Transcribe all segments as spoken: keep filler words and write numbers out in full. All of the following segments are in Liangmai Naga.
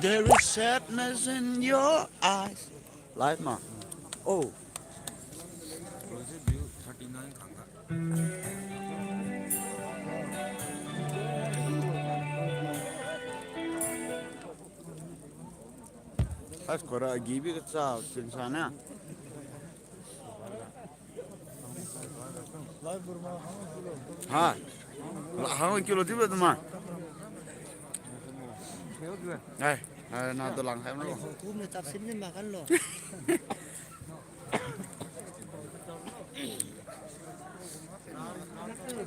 There is sadness in your eyes. Live ma. Oh. As kora gibi kacha chinsa na. Ha. La hang kilo tiba teman. Ai, ai, na dolang hai lo. Kum na tap sim ni makan lo.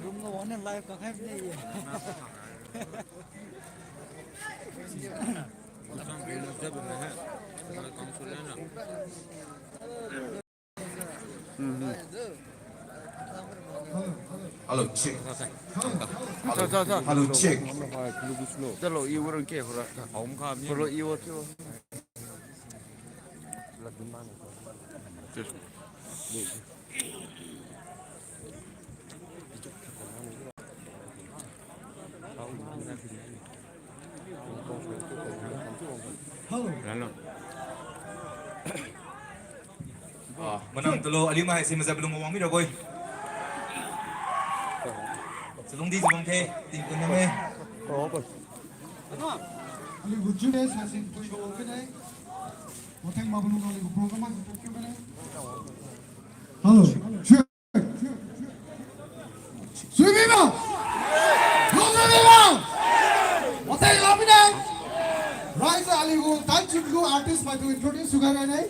Room na wan live ka khai ni. Hello, check. Hello, check. Hello, iwo rang ke hura. Hello, iwo tiwo. Hello. Ah, manang tulo, aliu mai si maza belung wang mi ra boi. Chalungdi chalung the, tingkun name. Aliu gu jude sa sin pui ko kene. Watheng ma belung aliu gu program ma sin pui ko kene. Hello. Sui mi ma? Hello, sui mi ma? Watheng la mi nai. Rise aliu gu, thanchun gu artist mai tu introduce suga nai nai.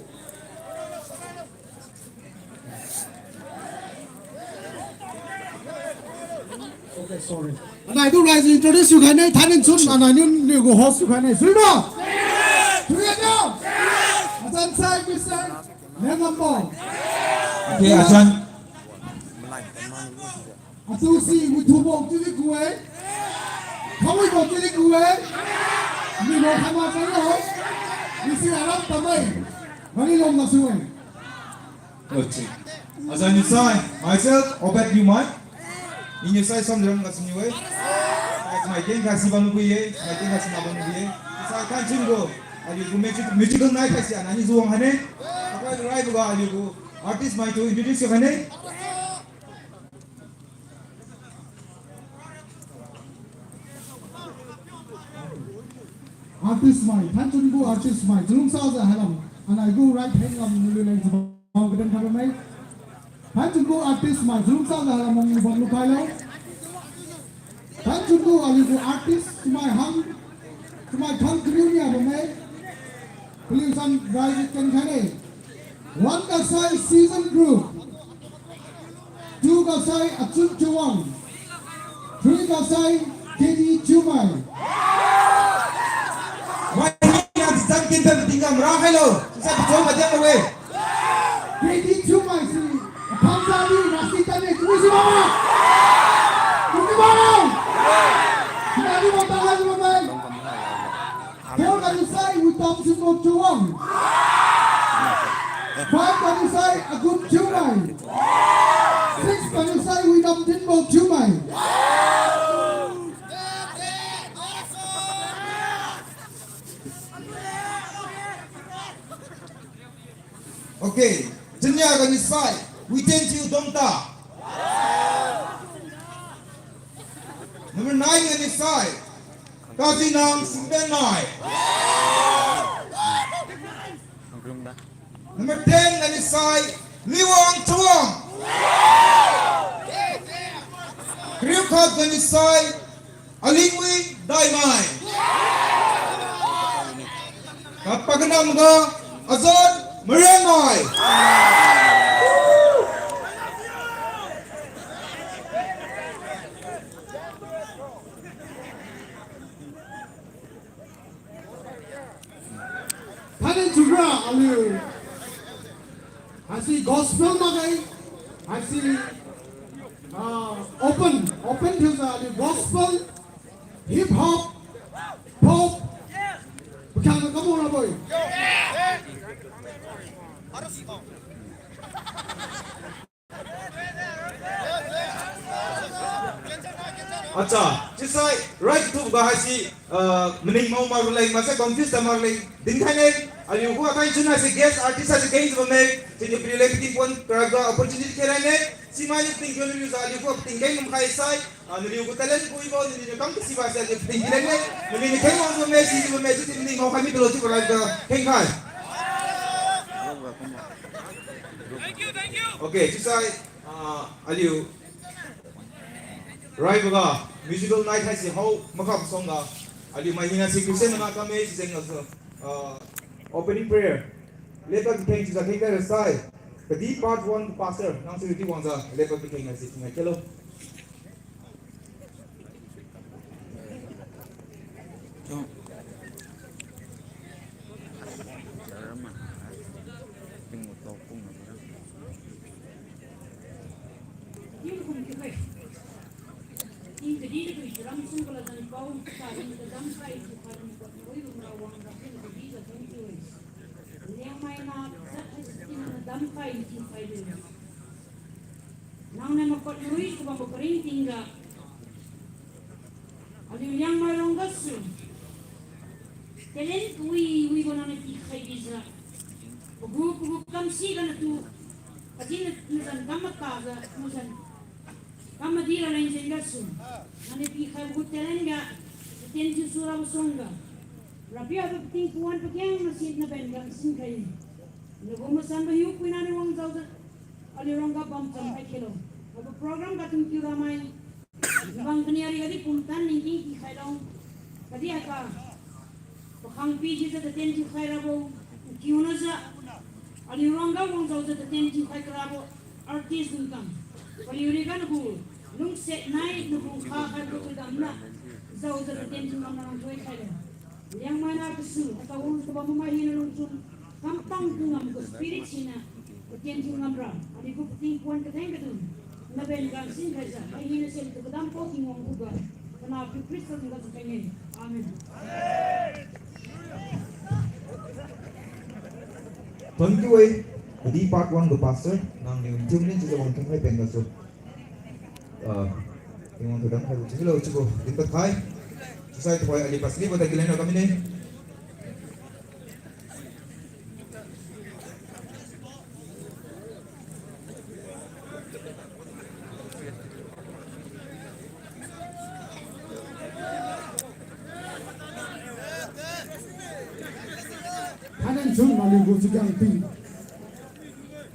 Okay, sorry. Anai tu rise introduce suga nai, thanin chun anai niu niu gu host suga nai. Sui ma? Sui ma? Asan sai, Mister Nengam bo. Okay, asan. Atu si withu bo chiudi ku-e. Khamui bo chiudi ku-e. Ni bo khama chang lo. Ni si aram tamai. Mani lom na sui. Okay. Asan niu sai, myself, Obed Liumai. Iniu sai Samliram ga siniu-e. Mai keng kasi bam kui-e, mai keng kasi ma bam kui-e. Sai thanchin gu, aliu gu music, musical night kasi anani juang hane. Akai rai buga aliu gu artist mai tu introduce hane. Artist mai, thanchin gu artist mai, chalungsa jiu hailam, anai gu right hand lam nulu leng jibam kaden khabe mai. Thanchin gu artist mai, chalungsa jiu hailam nang lubam lukhai lo. Thanchin gu aliu gu artist, chamai hang, chamai khang kariu nia bamme. Paliu san rai ken khaine. One ga sai Season Group. Two ga sai Achun Chawang. Three ga sai K D Chiumai. Wai na zan kin tan tingam ra hailo. Sa chawang ma diak we. K D Chiumai si. Apham sa di rasi tane tu si ba. Tu si ba. Sina di ba ta ha di ba mai. Four ganiu sai Witam Sinbo Chawang. Five ganiu sai Agun Chiumai. Six ganiu sai Witam Sinbo Chiumai. Okay, chinia ganiu sai Witen Chiu Dongta. Number nine ganiu sai Kazinang Singbenai. Number ten ganiu sai Liwang Chawang. Kariu khat ganiu sai Alingwi Daimai. Kapa kanam ga Azan Mariangmai. Thanin chugra aliu. Haise gospel makge, haise, ah, open, open thiujiu aliu gospel, hip hop, pop, pakhiangna kamu rabo-e. Acha, chiusai, right to ga haise, ah, maning mao maruleng, maksai confuse ta maruleng, dinkhai ne, aliu gu atai chun haise guest artist haise kengjiu bamme, chiudi paliuleng pating pon karaga opportunity khe rai ne, simai ni pating kiu naliu za aliu gu pating keng ngam khai sai, ah, naliu gu talent kuibo, naliu kam kasibo sai aliu pating kileng ne, naliu ni keng wang bamme, sijiu bamme, chiudi maning mao khai mi tulo chiubo right ga kengkhai. Okay, chiusai, ah, aliu raiboga musical night haise hao makham suangga, aliu mai hina si Christian mana kamme sijeng gasu, ah, opening prayer. Lepa kitheng chiujiu kheng kairasai, kadi part one pastor, nang security wangjiu lepa kitheng haise thingnai khelo. Liangmai na jat haisi tingna damkhai thiukhai lu. Nangniu makot marui kabambo karing tingga, aliu Liangmai rong gasu talent kawi wibo nangniu pikhai bijiu, pagu pagu kamsiga natu, kadi na, nazan kam matajiu, nazan kam madi raleng jeng gasu, nangniu pikhaibo gu talent ga, tatien thiusu rabo suangga, Rapiu, haibo pating pawan pageng masi naben ga nsinkhai-e. Nagu masanbo hiupuina niu wangjaojiu, aliu rongga bamcham khai khelo. Haibo program ga tun kiu ramai, nbang kania riga di pumtan ningting pikhailo. Kadi haiga pakhang pijiu tatien thiukhai rabo, nkiunajiu aliu rongga wangjaojiu tatien thiukhai karabo artist dungkang, paliu riga nagu lungsiat nai nagu nkha khaibo thoidamna jaojiu tatien thiu ngamna rang thoikhailo. Liangmai na kasu, atawang kabam mai hina lungchun, kampang kangam gu spirit siniu, tatien thiu ngamra, aliu gu pating pawan katheng kadun, naben ga nsinkhaijiu, mai hina sen tu kadam pao Tingwang khuga, Panahpiu Khrista jeng gasu khaine. Amen. Thank you e, kadi part one gu pastor, nangniu thiu minin chiujiu wangkheng hai peng gasu. Ah, Tingwang thoidam khaibo chiulo chiubo dinpad khai. Chiusai tuhoi aliu pastor libo tadkiu leng ra kamine. Thainai chun aliu gu chakiang pi,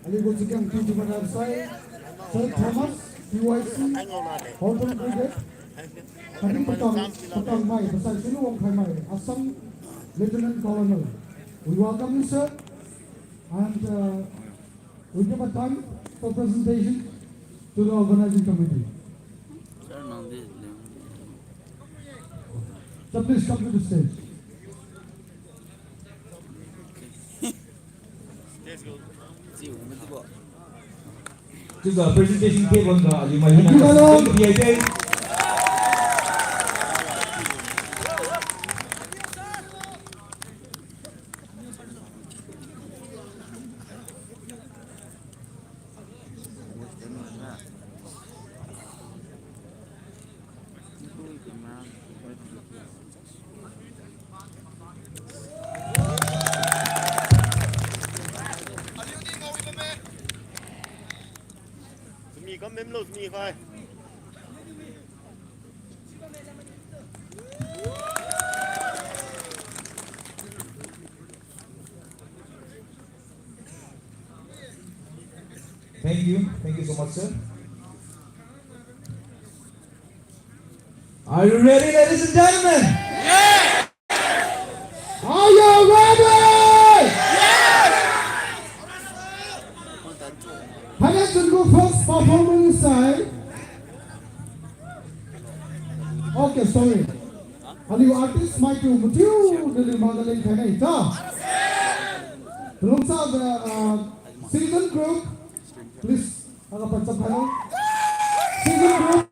aliu gu chakiang pi thiu mana sai, Saint Thomas, P Y C, Hotel Brigade, khatdi pakang, pakangmai, pasai sulu wangkhaimai, Assam Lieutenant Colonel. We welcome you, sir. And, uh, we give a time for presentation to the organizing committee. Sir, please come to the stage. Chiujiu presentation table ga aliu mai hina Thank you. Thank you so much, sir. Are you ready, ladies and gentlemen? Yes! Are you ready? Yes! Thainai chun gu first performance sai. Okay, sorry. Aliu artist mai tu matiu dali maga leng thainai ta. Lungsa the, uh, season Group, please, aga pacham khailo. Season group.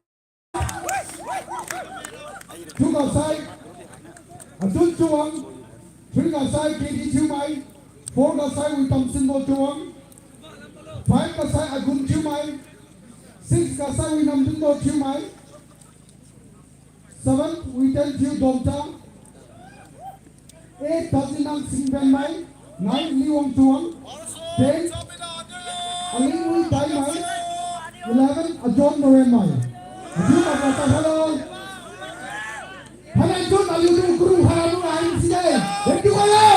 Two ga sai Ajun Chawang. Three ga sai K D Thiumai. Four ga sai Witamsinbo Chawang. Five ga sai Agun Thiumai. Six ga sai Winamdunbo Thiumai. Seven, Witen Thiu Domcha. Eight, Tazinang Singbenmai. Nine, Liwang Chawang. Ten, Alingwi Daimai. Eleven, Ajon Marenmai. Ajon Marenmai, hello. Hello, Ajon, aliu tu kuru hara lu ai si dai. Thank you, hello.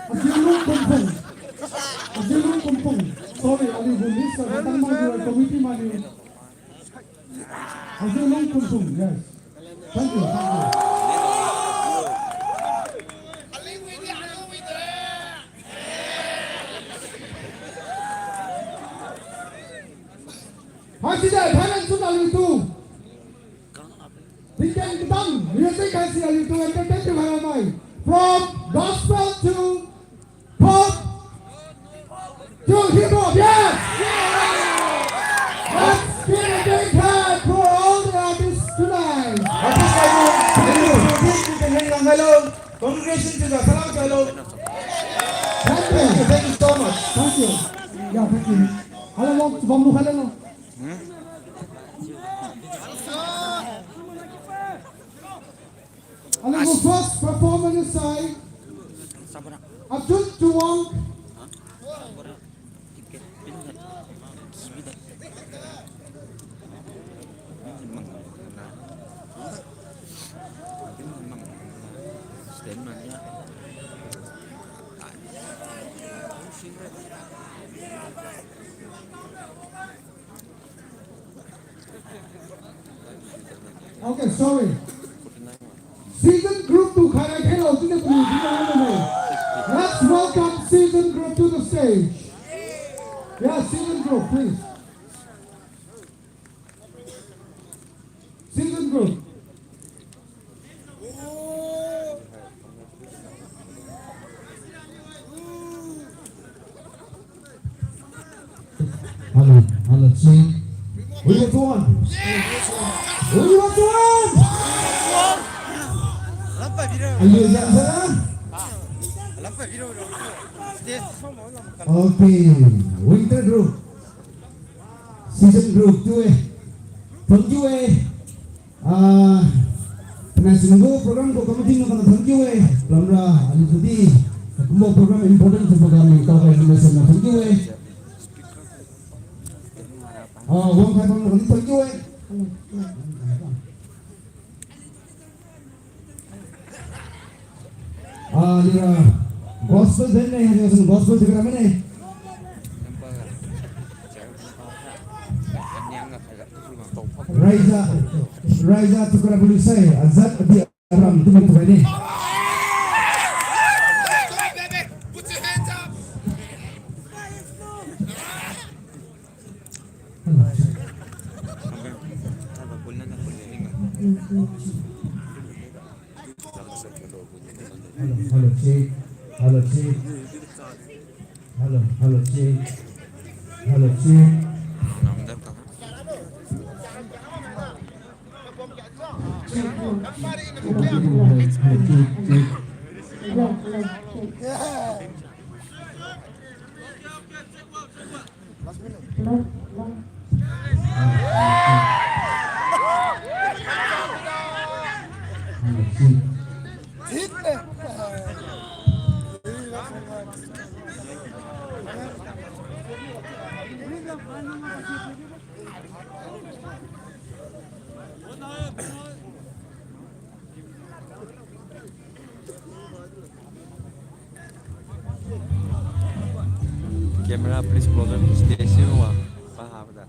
Ajiulung Kumpung. Ajiulung Kumpung. Sorry, aliu gu list ga tangmai gu committee mai ni. Ajiulung Kumpung, yes. Thank you, thank you. Haiside, thailan chun aliu tu. Tingkeng katang, music haisi aliu tu entertain thiu khaimai. From gospel to pop to hip hop, yes! Let's give a big hand for all the artists tonight. Artist kaibo, kaibo, kaibo, kaibo, kaibo, kaibo, kaibo. Congratulations to the salam salo. Thank you. Thank you, thank you so much. Thank you. Yeah, thank you. Hello, bam lu hello. Hello, first performance sai Ajun Chawang. Okay, sorry. Season group two khai ra khelo, season two, season two. Let's welcome season group to the stage. Yeah, season group, please. Season group. Hello, hello, check. We want one. We want one. Are you young, sir? Okay, winter group. Season group two e. Thank you e. Ah, national program ko committee no kana thank you e. Lamra aliu tudi. Kumbo program important tu program ni tao kai ni sana thank you e. Ah, wang kai pang no thank you e. Ah, aliura gospel band ne, aliura gospel band ne. Raija, Raija tukara bulu sai, Azad Abi Aram tu mi tuai ne. Hello, hello, check. Hello, check. Hello, hello, check. Hello, check. Check, hello, check, check. Camera, please, closer to station. Wah, pa ha da.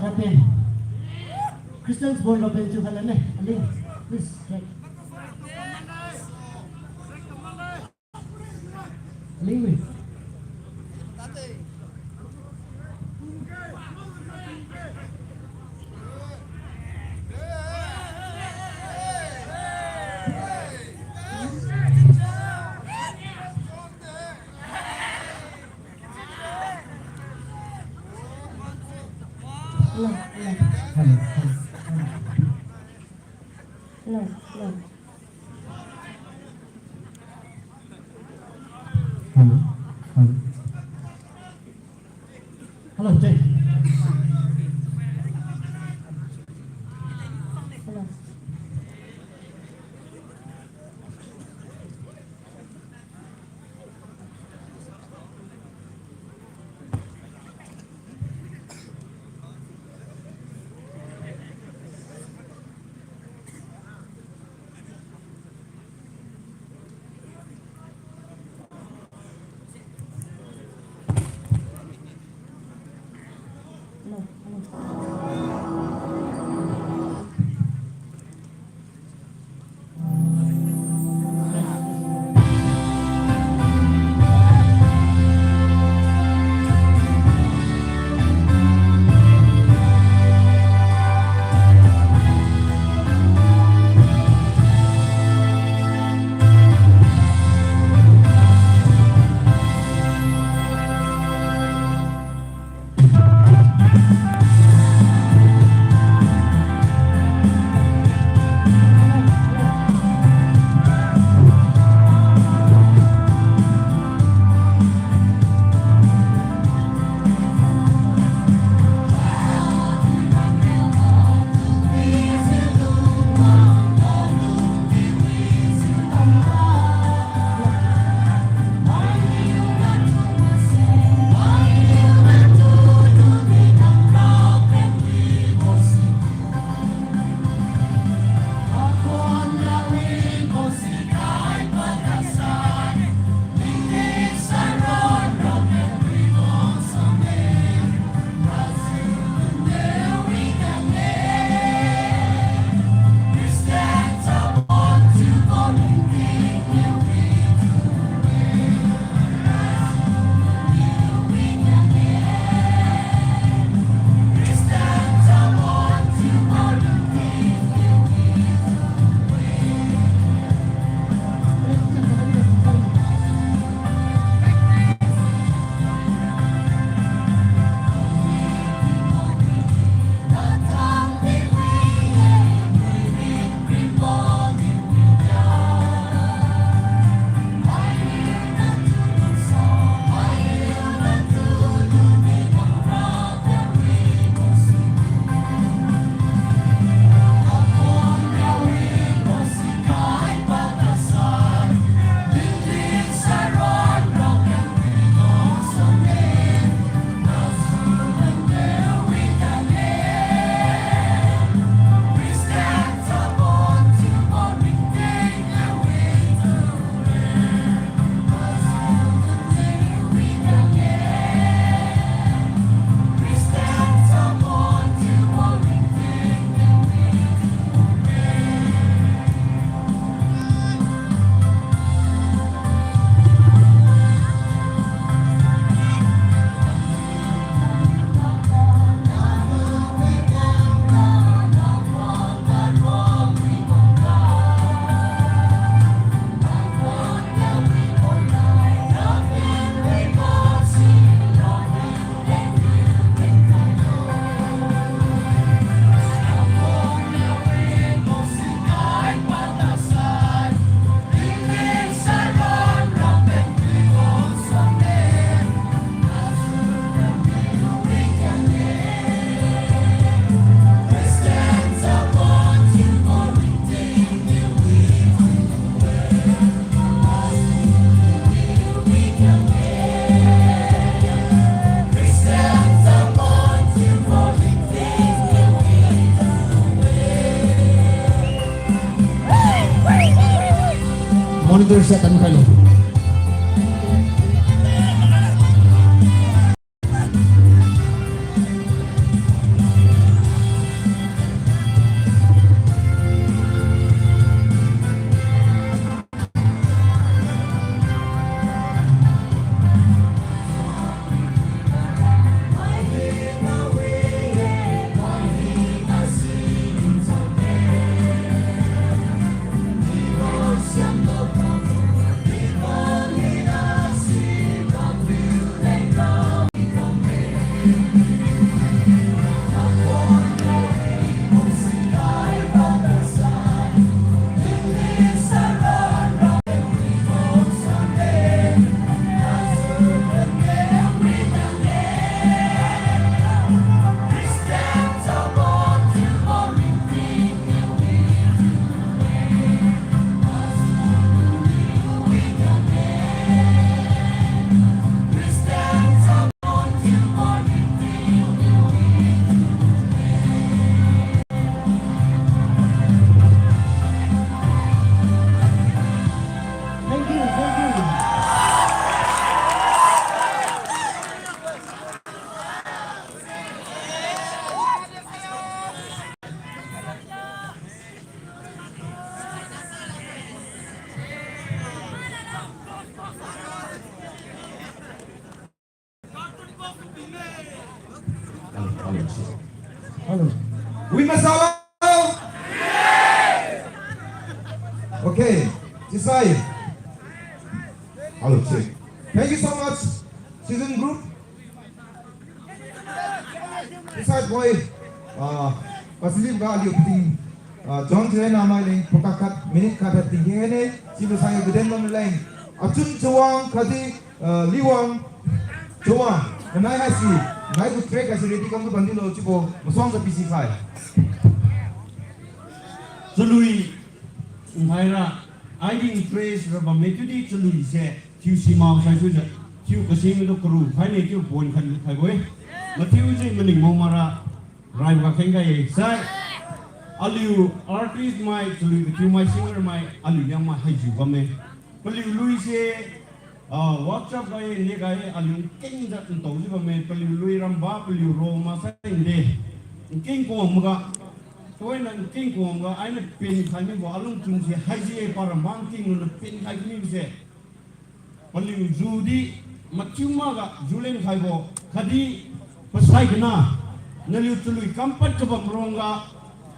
Rapen. Christians born Rapen chiu khatlane. Aling. Please, check. Aling, wait. Hello, hello. Hello, hello. Hello, hello. Hello, hello. Hello, check. Hello. Monitor sa tan khailo. Wi masala. Okay, chisai. Hello, check. Thank you so much, student group. Chisai boy, ah, Pasalim ga aliu pating, ah, John Cheren namai leng pakak khat, minute khat khat tingkeng haine, sibo sai ga kaden bam leng. Achun Chawang khatdi, ah, Liwang Chawang, nanai haisi, nai gu track haisi ready kam tu bandi lo chiubo, masuang ga pisi khai. Chalui, nthaira, aiding trace ra bamme chiudi chalui se, thiu sima sai suijiu, thiu kasing tu karu khaine chiu pon khan khaibo-e. Mathiu ji maning mao mara, rai ga kheng khai-e sai. Aliu artist mai, chalui kathiu mai, singer mai, aliu Liangmai haijiu bamme. Paliu lui se, ah, WhatsApp ga-e, ne ga-e, aliu nkengjiu ntaojiu bamme, paliu lui ramba, paliu ro maksai nde. Nkeng kuang maga, toina nkeng kuang ga, ainiu pen khai mibo alungchun se, haiji-e paramba nkeng luniu pen khai mibo se. Paliu judi, mathiu maga, julen khaibo, khatdi, pasai kana, naliu chalui kampad kabam rongga,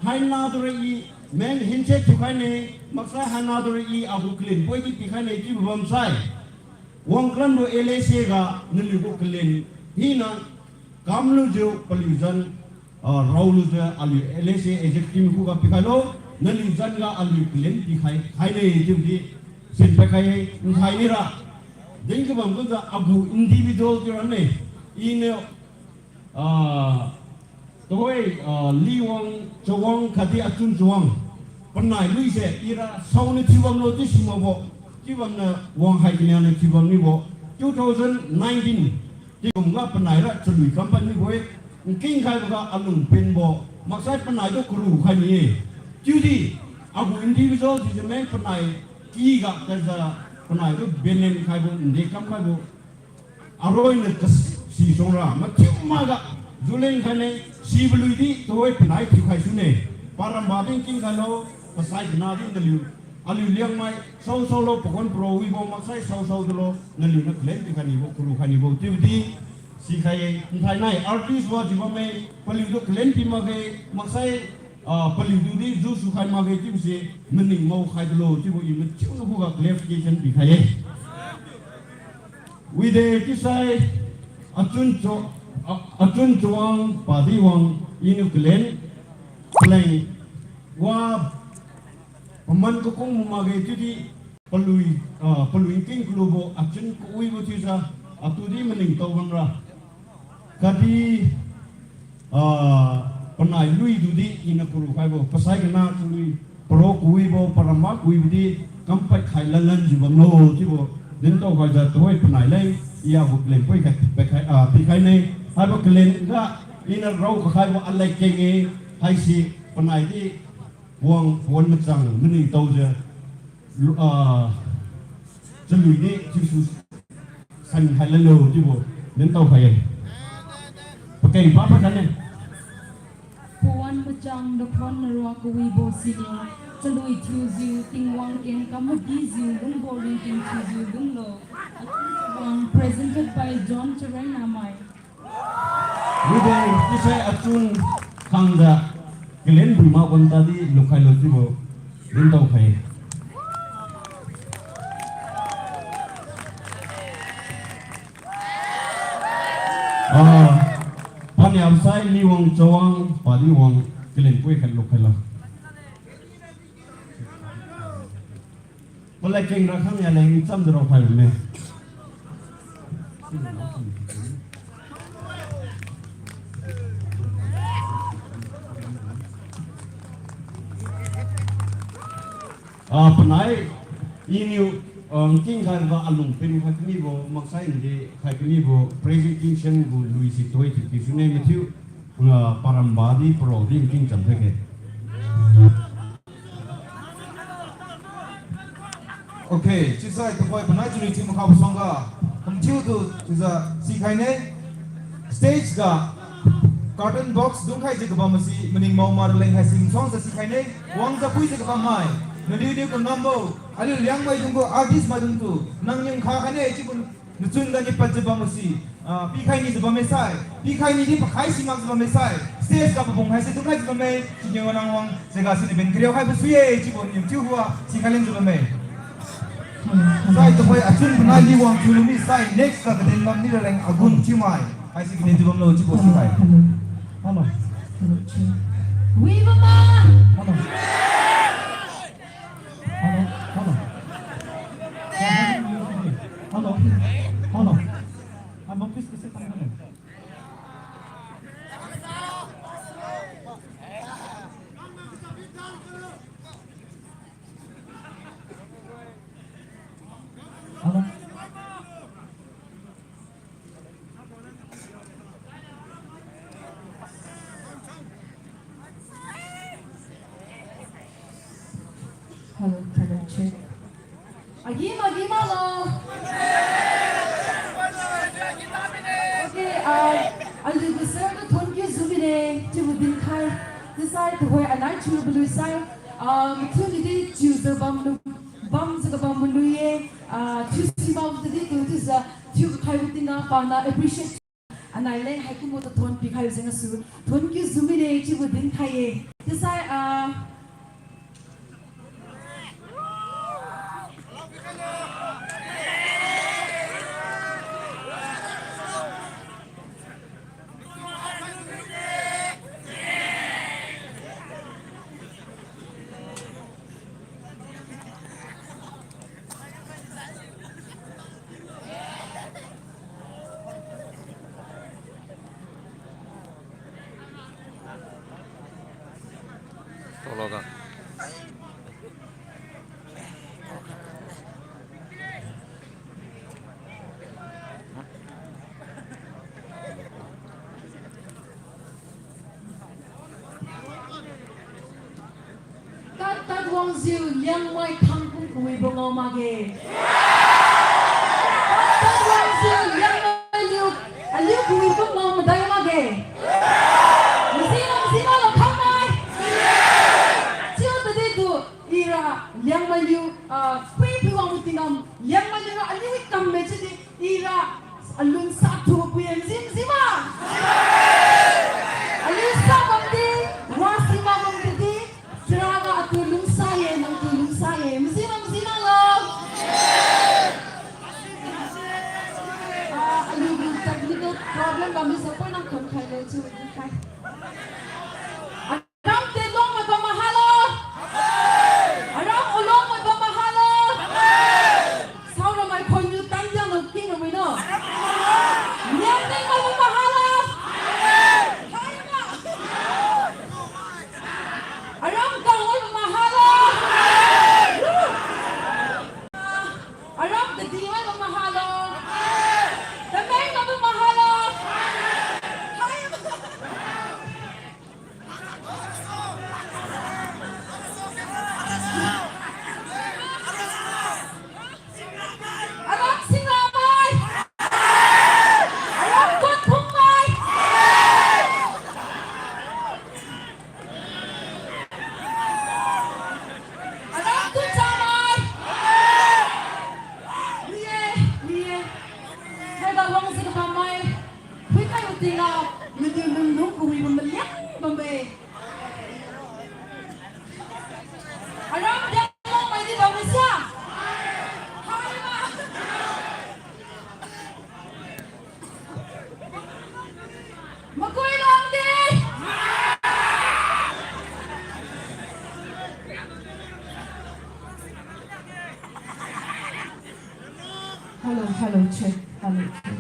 haina dura i, meng hinche thiukhaine, maksai haina dura i, agu kalen poidi pikhaine chiubo bamsai. Wangklan ro L S A ga, naliu gu kalen, hina, kamlujiu paliu zan, ah, raolujiu aliu L S A executive khuga pikhailo, naliu zan ga aliu kalen pikhai, khaine chiudi, sinpad khai-e, nkhai nira. Din kabam kujiu agu individual chiu ranne, iniu, ah, tuhoi, ah, Liwang Chawang khatdi Achun Chawang. Panai lui se ira saoniu thiubamlo chiu simakbo. Chiubamniu wang hai kanianiu thiubam mibo. Two thousand nineteen. Chikum ga panaira chalui kampad mibo-e. Nkeng khaiboga alung penbo. Maksai panai tu karu khai ni-e. Chiudi, agu individual judgment panai kiga kajiu panai tu benen khaibo, nde kam khaibo. Aroiniu kasi suangra, mathiu maga, julen khaine, sibo luidi, tuhoi panai thiukhai sune. Paramba din nkeng khailo, pasai kana din naliu. Aliu Liangmai, saosaolo, pakon pro wibo, maksai saosao dulo, naliuniu kalen pikhai nibo, karu khai nibo, chiudi, sikhai-e, nthainai, artist wajiu bamme, paliutu kalen pi makge, maksai, ah, paliutudi jusu khai makge chiubo se, maning ngao khai dulo chiubo i mathiuniu khuga clarification pikhai-e. Wide chiusai, Achun Cho-, a-, Achun Chawang, Padi Wang, iniu kalen, paleng, wa, paman kakung makge chiudi, palui, ah, palui nkeng kalubo, achun kawibo chiujiu, atudi maningtao bamra. Khatdi, ah, panai luidudi iniu karu khaibo, pasai kana chalui, paro kawibo, paramba kawibo di, kampad khai lanlan jiu bamlo chiubo, dintao khaijiu tuhoi panai leng, i agu kalen poi khai, pai khai, ah, pikhaine, haibo kalen ga, iniu rao kakhaibo alad keng-e, haise, panai di, wang pon machang maningtaojiu, lu-, ah, chalui di thiusu san khai lanlo chiubo, dintao khai-e. Pakeng papa kane. Pawan machang dakhon narua kawibo siniu, chalui thiujiu, Tingwang keng kam madijiu, lungbo ringting thiujiu lunglo. Achun Chawang, presented by John Cheren Namai. Wide chiusai Achun khangjiu, kalen bui mak bam tadi lukhailo chiubo, dintao khai. Ah, paniaksai Liwang Chawang, Padi Wang, kalen poi khat lukhailo. Palad keng ra khangnia leng chamjiu raokhai bamme. Ah, panai, iniu, ah, nkeng khaiga alung pen khai kamibo, maksai nde khai kamibo, presentation gu lui si toi thiu kisune mathiu, ah, paramba di, paro di nkeng cham thakge. Okay, chiusai tuhoi panai chalui thiu makhabo suangga, kamthiutu chiujiu sikhaine, stage ga, carton box dungkhaijiu kabam masi, maning mao maraleng haisi masuangjiu sikhaine, wangjiu puijiu kabam mai, naliuniu kangambo, aliu Liangmaidung gu artist maidungtu, nang niu nkha khaine chiubo, nachun ganiu padjiu bam masi, ah, pikhai nijiu bamme sai, pikhai nidi pakhai simakjiu bamme sai, Stage ga pabung haise tu khai jiu bamme, chiu nang wang, jega sini ben kariu khai ba sui-e, chiubo niu chiu hua, si khai len jiu bamme. Sai tuhoi achun panai li wang chiu lumi sai next ga kaden bam ni raleng agun chiu mai. Haise kaden jiu bamlo chiubo si khai. Hello. Hello. Wi bam ma. Hello. Hello. Hello. Hello. Hello. I'm on this, this is Hello, hello, check. Agi ma, agi ma lo. Okay, ah, aliu gu sir tu thon kiu zumi ne, chiubo dinkhai. Chiusai tuhoi anai chiu balui sai, ah, mathiu nidi chiujiu bam lu, bamjiu kabam malui ye, ah, thiu si bam tadi tu, chiujiu thiu kakhaibo tingga paniu appreciate. Anai leng haikumbo tu thon pikhai jeng gasu, thon kiu zumi ne, chiubo dinkhai ye. Chiusai, ah, Tologa. Tad tad wangjiu Liangmai khangkung kawibo ngao makge. Tad tad wangjiu Liangmai liu, aliu kawibo ngao madai makge. Maji lam maji lam khammai. Chiu tadi tu ira Liangmai liu, ah, pui pui wang tingam Liangmai liu aliu kamme chiudi ira alun sa tu pui maji maji ma. Aliu sa bamdi, wasi ma bamdi, charaga atu lungsa ye, nangtu lungsa ye, maji ma maji ma lo. Ah, aliu gu technical problem bammi sa poi nang khon khai le chiu khai. Aram Tetlong mai bam mahalo. Aram Ulong mai bam mahalo. Saora mai khon niu tan jiang nang king ramai no. Niangting mai bam mahalo. Haima. Aram Kang mai bam mahalo. Aram Kadi mai bam mahalo. Tamei mai bam mahalo. Haima. Aram Singramai. Aram Kotphungmai. Aram Tunchamai. Wi-e, wi-e. Haiga wangjiu kamai. Phuikhaibo tingga, naliu lunlung kawibo maliang bamme. Aram Dialong maidi bammi sia. Haima. Makui lungdi. Hello, hello, check, hello, check.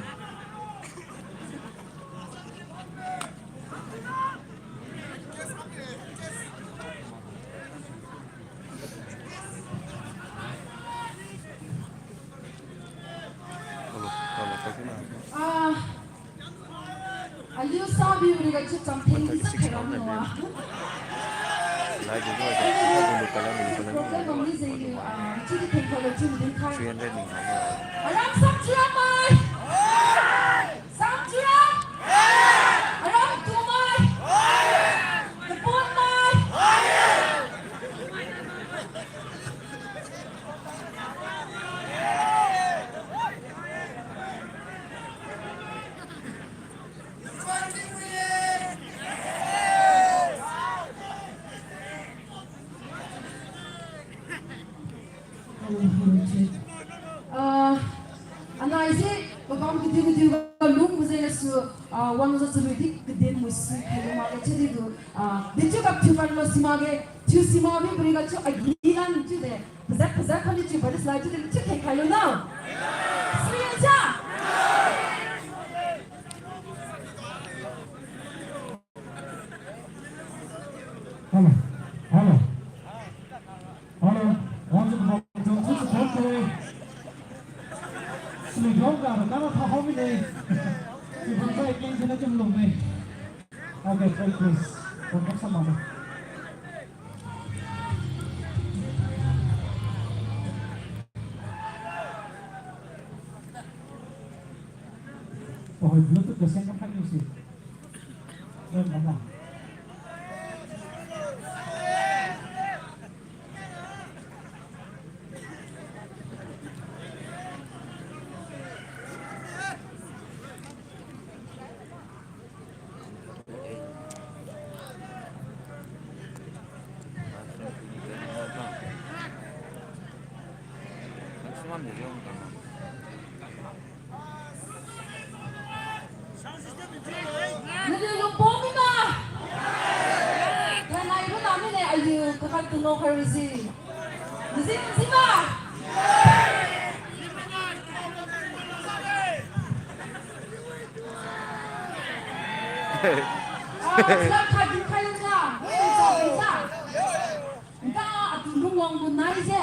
Ah, aliu sabiu riga chiu chamtheng di sa khaira mi wa. Problem bammi jengniu, ah, chiudi thengkhalo chiu dinkhai. Aram Samchiramai. Samchiram. Aram Tumai. Taponmai. Ah, anai se, pabam kadiu kadiu ga lungbo jeng gasu, ah, wangjiu chalui di kadin mui si khai lu makge chiudi tu, ah, dechiu ga thiu pan lo si makge, thiu si mak mi pari gasu agi lan chiude, pazat pazat khatdi chiu padi salai chiude, chiu khai khai lu na. Sui ya cha. Hello. Hello. Hello. Wangjiu kabam jeng chiu support khe. Sumui jong ga, ga na tha hao mide. Chiu bam jai keng jina chiu lung me. Okay, thank you. Welcome, sama. Tuhoi Bluetooth ga send kamkhai niu si. Ren bam la. Naliu lungpom mina. Thainai ronna mine aliu kakhat tu ngao khai rusi. Nzin nzin ma. Ah, sila khat din khai lungna. Nda atu lungwangbo nai se.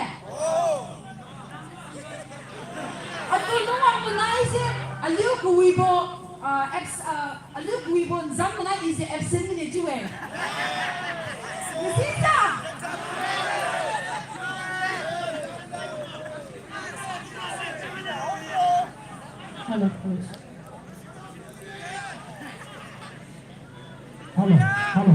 Atu lungwangbo nai se. Aliu kawibo, ah, abs-, ah, aliu kawibo nzam mana i se absent mine chiu-e. Nsi sa. Hello, coach. Hello, hello.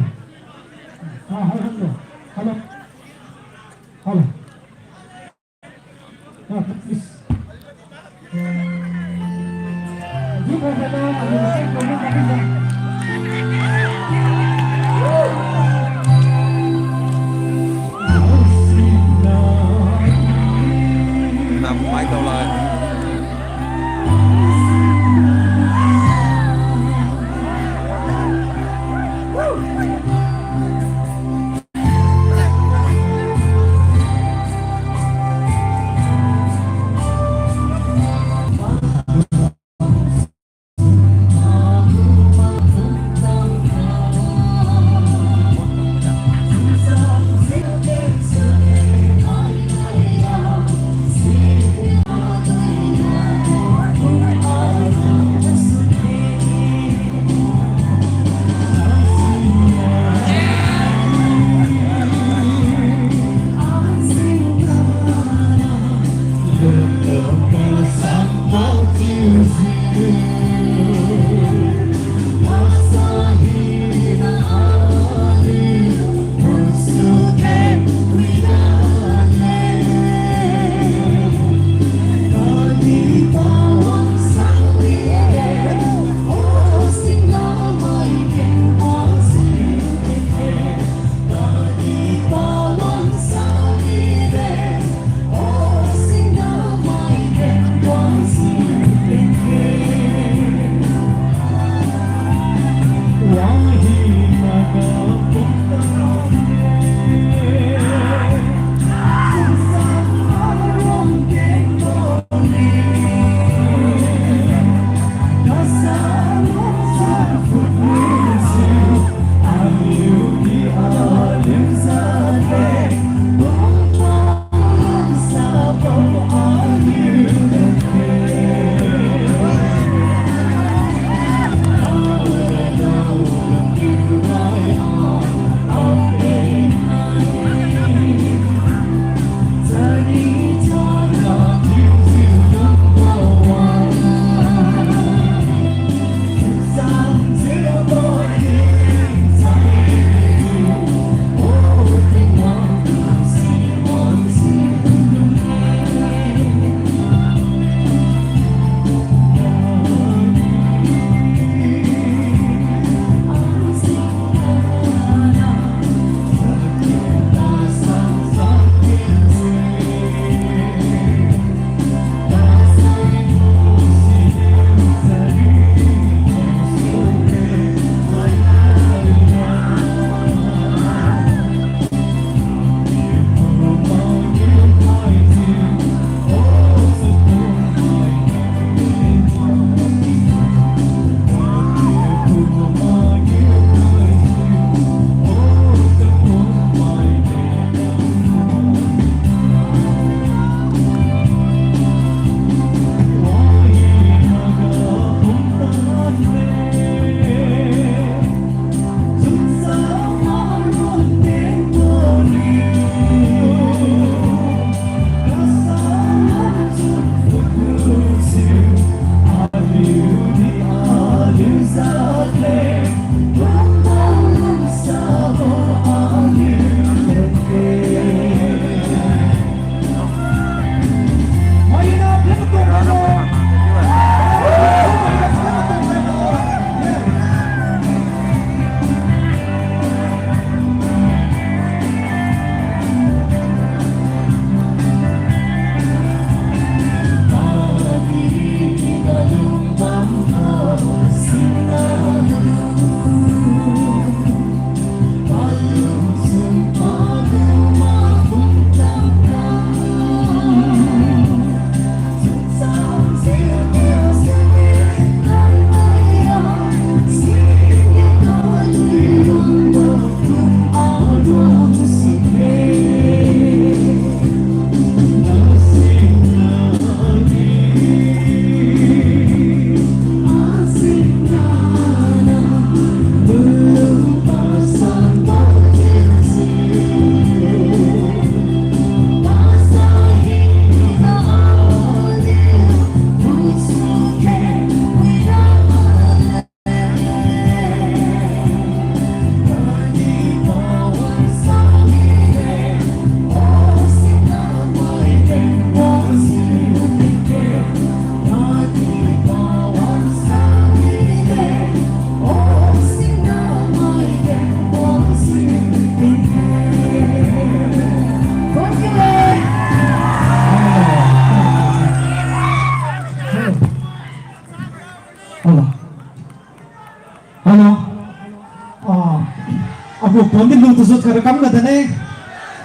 Pawan di lu tajut khaira kamga dane.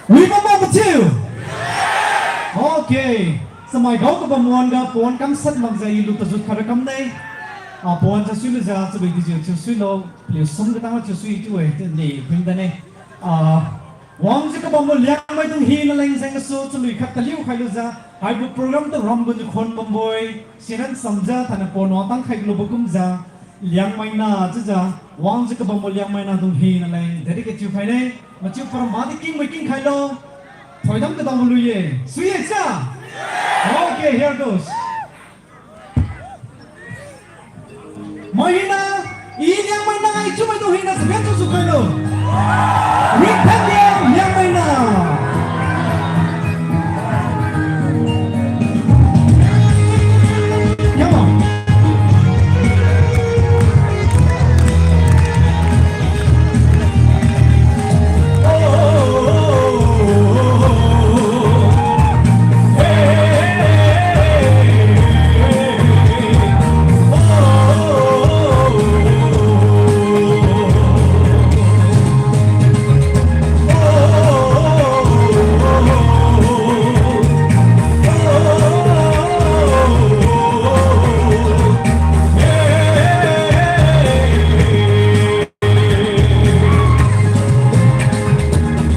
Wi mama mathiu. Okay. Chamai gao kabam wan-ga pawan kamshat makjiu i lu tajut khaira kamne. Ah, pawan cha suilujiu chalui dijiu thiu suilo. Paliu sum katang thiu sui chiu-e, chiu-e, phui dane. Ah, wangjiu kabambo Liangmai dung hina leng jeng gasu chalui khat kaliu khailujiu, haibo program tu ram gunjiu khon bambo-e, siran chamjiu thainai pawan wangtang khailubo kumjiu, Liangmai nah chiujiu, wangjiu kabambo Liangmai nah dung hina leng dedicate thiu khaine, machiu paramba di kingmai king khailo, thoidam kadambo lui-e, sui-e cha? Okay, here goes. Mai hina, i Liangmai nah, i chiumai dung hina, sagan tu sukhailo. Ringthang Liang, Liangmai nah. Come on.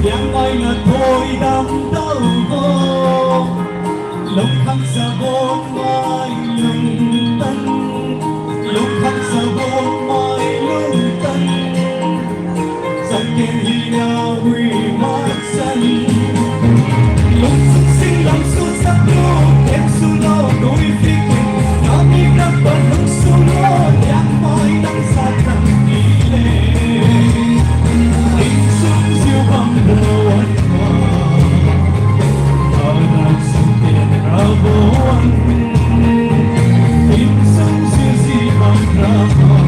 Liangmai nah thoidam daobo, lungkhang jabo mai lungtan, lungkhang jabo mai lungtan. Changkeng hina wi masan, lungchun singlam su saklu, kemsulo dui piken, kami ram pan lungsulo, Liangmai nang satang ile. Insung jiu bam rawan ma, anak sungten rawan. Insung jiu ji bam rawan.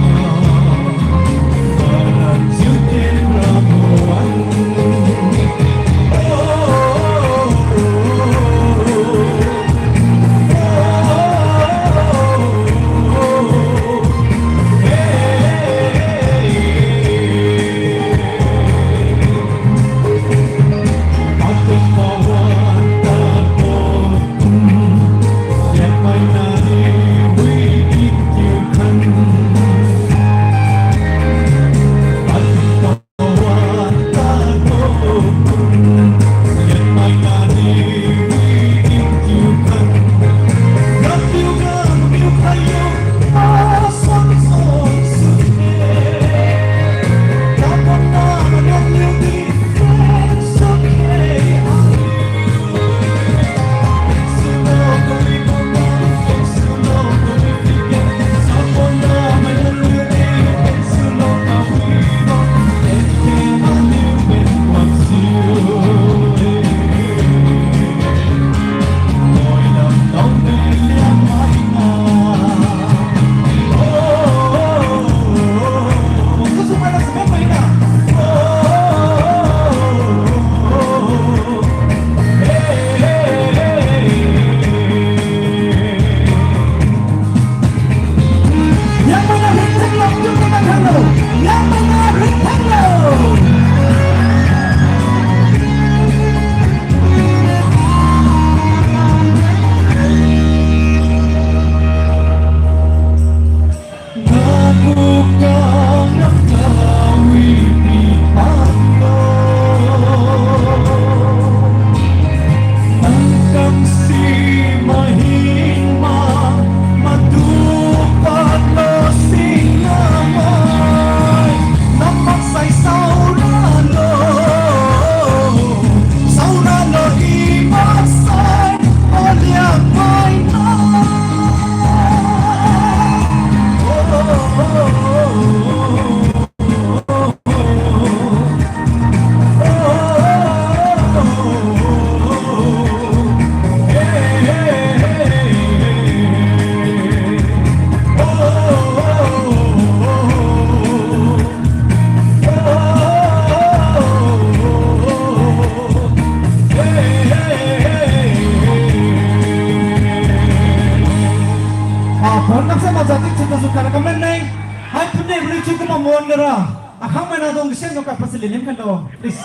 Ah, pawan naksa maza di chiu tasu kara comment nai. Hai pune bri chiu kuma mon gara. Akhang mai na Adong kasian lo kapa se le lem khailo, please.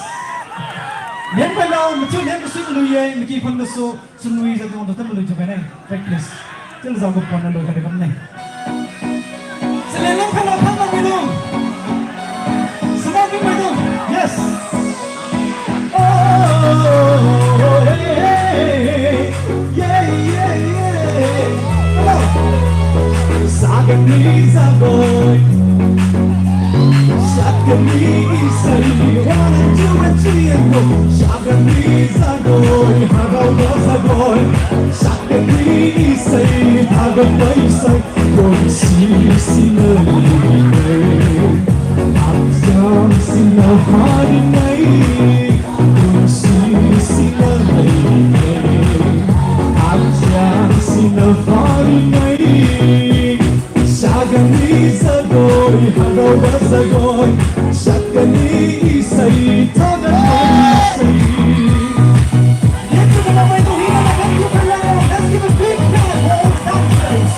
Lem khailo, machiu lem kasu lui ye, maki phun kasu, chunwi jadong tu tam lui tu kane. Back, please. Chiujiu gu pon lui khailo kamne. Sele lem khailo, khang lo maidung. Sama mi maidung. Yes. Oh, hey, hey, hey. Yeah, yeah, yeah. Come on. Sa ga ni sa goi. Sa ga ni isai. One, two, and three, and go. Sa ga ni sa goi. Ha ga wa sa goi. Sa ga ni isai. Ha ga pai sai. Kungsi sina lei lei. Aksang sina hari nai. Kungsi sina lei lei. Aksang sina hari nai. Sa ga ni sa goi, ha ga wa sa goi. Sa ga ni isai, tha ga ni isai. Let's give a big hand for all dancers.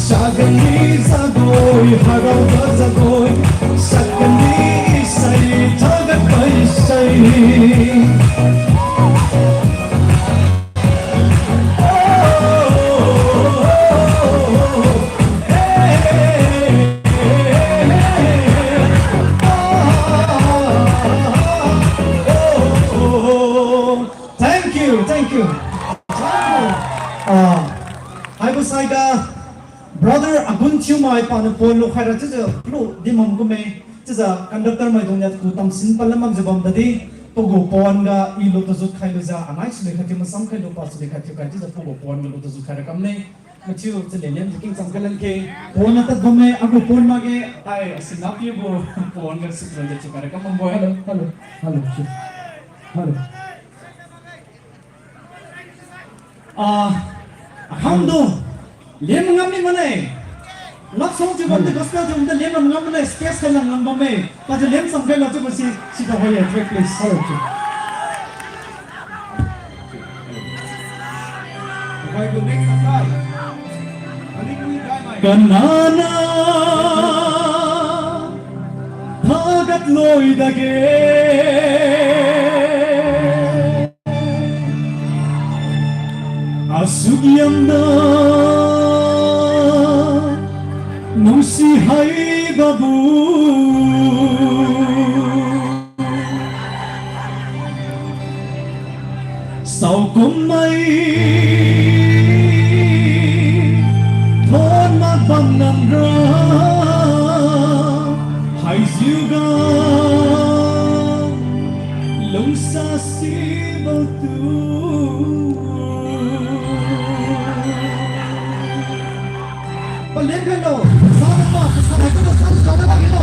Sa ga ni zagoi, harao ga zagoi, sa ga ni isai, thaga kai sai. Thank you, thank you. Ah, haibo saiga, Brother Agun Thiumai paniu pon lukhaira chiujiu lu di mam kumme, chiujiu conductor maidung niu ku tamsin palam makjiu bam tadi, pagu pon ga i lu tajut khailujiu anai chalui khat thiu masam khailu pa chalui khat thiu kai chiujiu pagu pon ga lu tajut khaira kamne. Mathiu chale niamjiu kingcham kalan khe, pon na tad bamme, agu pon makge, ai, asina pibo pon ga sukra jiu thiu khaira kam bambo. Hello, hello, hello, sir. Hello. Ah, akham du, lem ngam mi mane. Love song chiu bamdi gospel chiu bamdi len lam ngam mane, space khai lam ngam bamme. Paji len cham khai la chiubo si, sida hoiye, track please. Hello, chiu. Kanana thagat loi dage. Asuk yamna nungsi haibabu. Saokum mai thon mak bam namra haijiuga lungsa sibo tu. Palen khailo, sa na pa, sa na pa, sa na pa, sa na pa.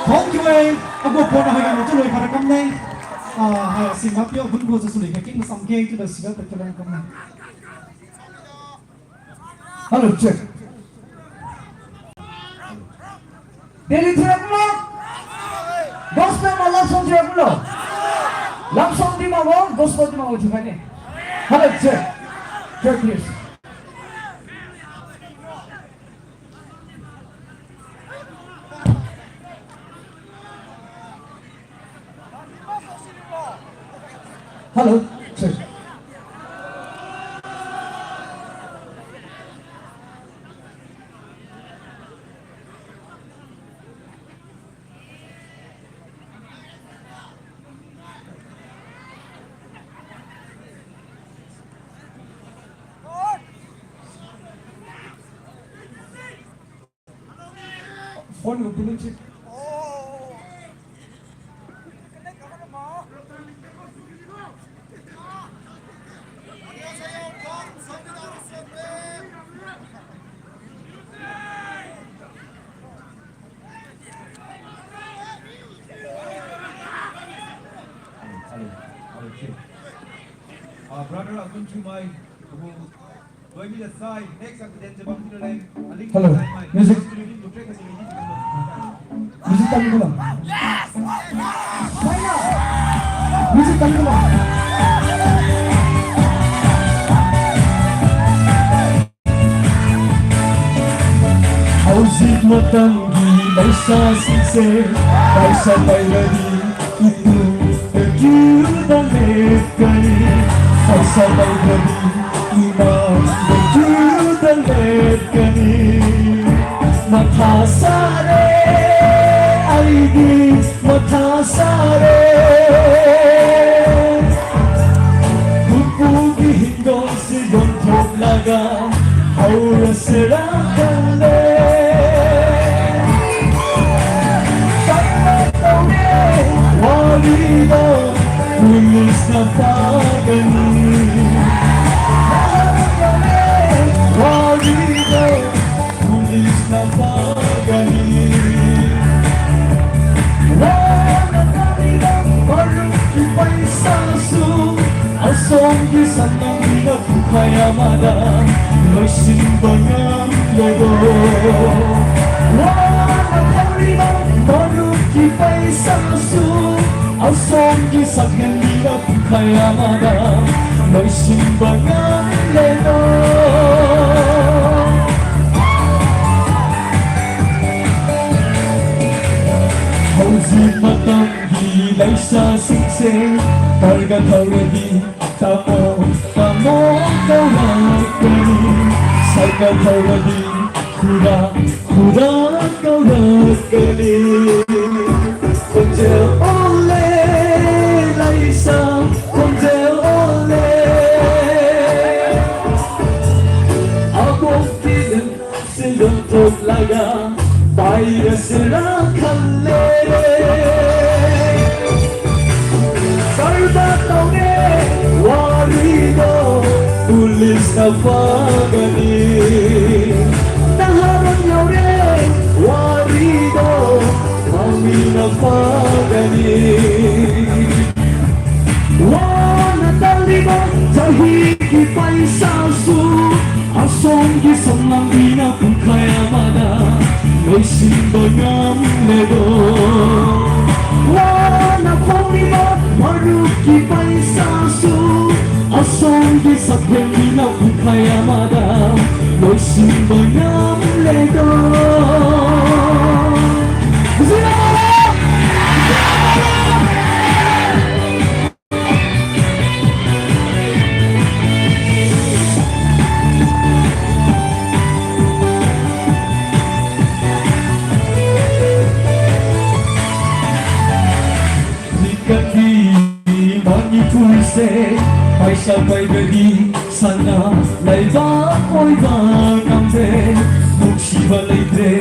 Thank you, eh. Agu pona hai ga tu loi khara kamne. Ah, hai singap yo hun gu sa suli ka king sam ke tu da singap ka kalang kamne. Hello, check. Delhi thiura kulo. Gospel ma love song thiura kulo. Love song di makbo, gospel di makbo thiukhai ne. Hello, check. Check, please. Hello, sir. Phone gu Bluetooth. Hello, hello, hello, check. Ah, brother Agun Chumai, hello, music. Music tamiko la. Music tamiko la. Haujiak matamgi laisa singse, laisa pairadi, itu, the you the left kani, laisa pairadi, ima, the you the left kani. Matha sare, aidi, matha sare. Kuku gi hingdong si yonthok laga, haura sera kale. Waribo, police na pagani. Waribo, police na pagani. Wana kami na paru ki paisa su, asong gi sanang mina pukhai amada, loisin bangam lebo. Wana kami na paru ki paisa su, asong gi sanang mina pukhai amada, loisin bangam lebo. Haujiak matamgi laisa singse, targa thauradi, tamo, tamo kaura kani, saika thauradi, khura, khura kaura kani. Khonjel ole, laisa, khonjel ole. Abong pidin Silung thuklaga, paira sira khalle. Sarba taone, waribo, police na pagani. Naharun yaore, waribo, mami na pagani. Wana talibo, chahi ki paisa su, asong ki samlam bina pungkhai amada, loisinbo ngamlebo. Wana phaolibo, maruk ki paisa su, asong ki saphen bina pungkhai amada, loisinbo ngamlebo. Zina mara! Dikaki Manipur se, paisa paibadi, sana laiba koiba ngamde, nungsiba leide,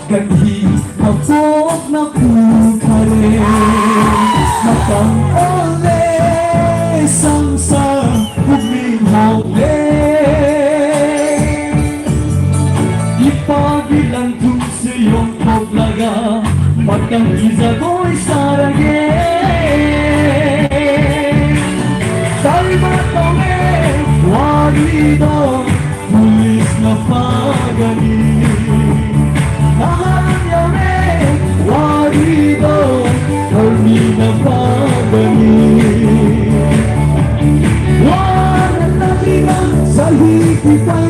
kanhi makok na kukhare, matang ole, sangsa, pukming haole. Ipagi langthum se yongthok laga, matang ki jagoi sarage. Taiba tome, waribo, police na pagani. Tahan yaore,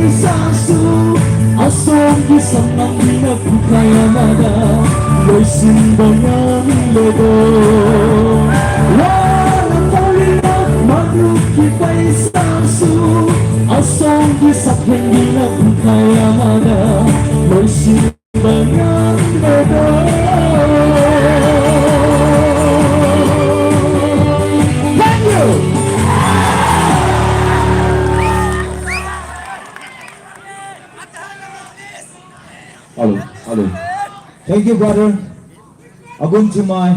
Sasu, asongki samnang mina pukai amada, loisinba ngamle do. Wana taolina manuki pai sasu, asongki sakheng mina pukai amada, loisinba ngamle do. Thank you. Hello, hello. Thank you, brother. Agun Chumai.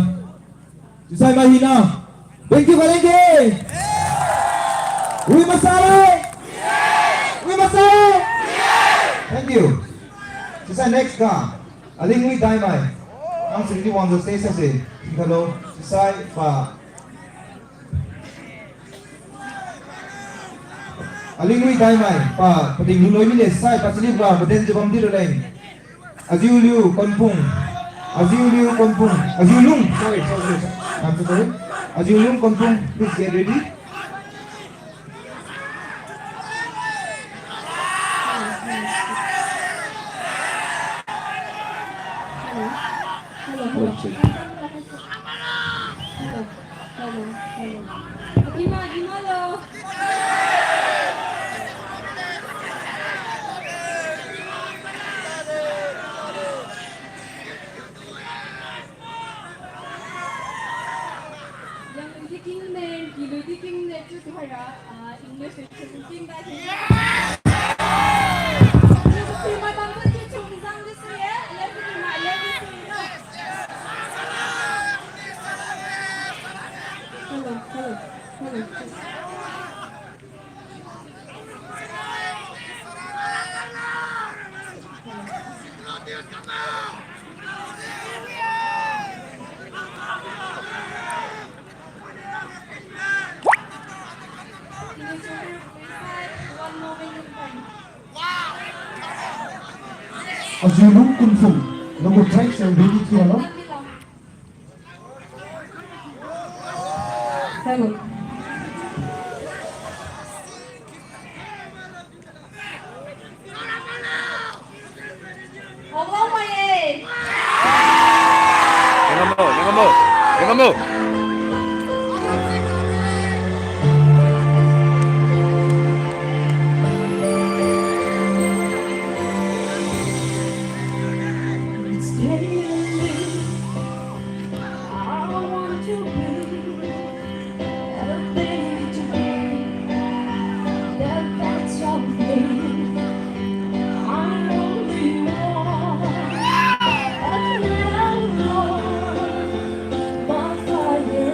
Chiusai mai hina. Thank you, Kalenge. Wi masai. Wi masai. Thank you. Chiusai next ga. Alingwi Daimai. Ang singdi wangjiu stage sase. Hello. Chiusai pa. Alingwi Daimai, pa, pating luloi mine sai, pa chaliu ga, maden jabam di luleng. Ajiuliu Konpung. Ajiuliu Konpung. Ajiulung. Sorry, sorry, sorry. I'm so sorry. Ajiulung Konpung, please get ready. Hello, hello. Hello, check. Hello, hello, hello. Agima, agima lo. Yang di king ne, ki lui di king ne, chu tu hai ra, ah, English ne, chu king da king. Chu tu ma bang tu chu chu zang di si, eh, left di ma, left di si, no. Hello, hello, hello. Ajiulung Konpung, number tracks are ready to hello. Hello. Hello, my eh. Nengamo, nengamo, nengamo. It's getting late. I want to be a baby to be that, that's all me. I only want a little more. My fire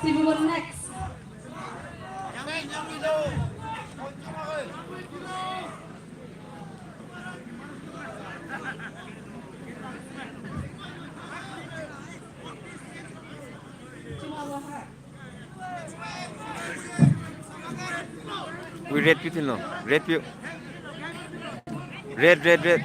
Sibo gu next. Ui, red piu thinlo. Red piu. Red, red, red.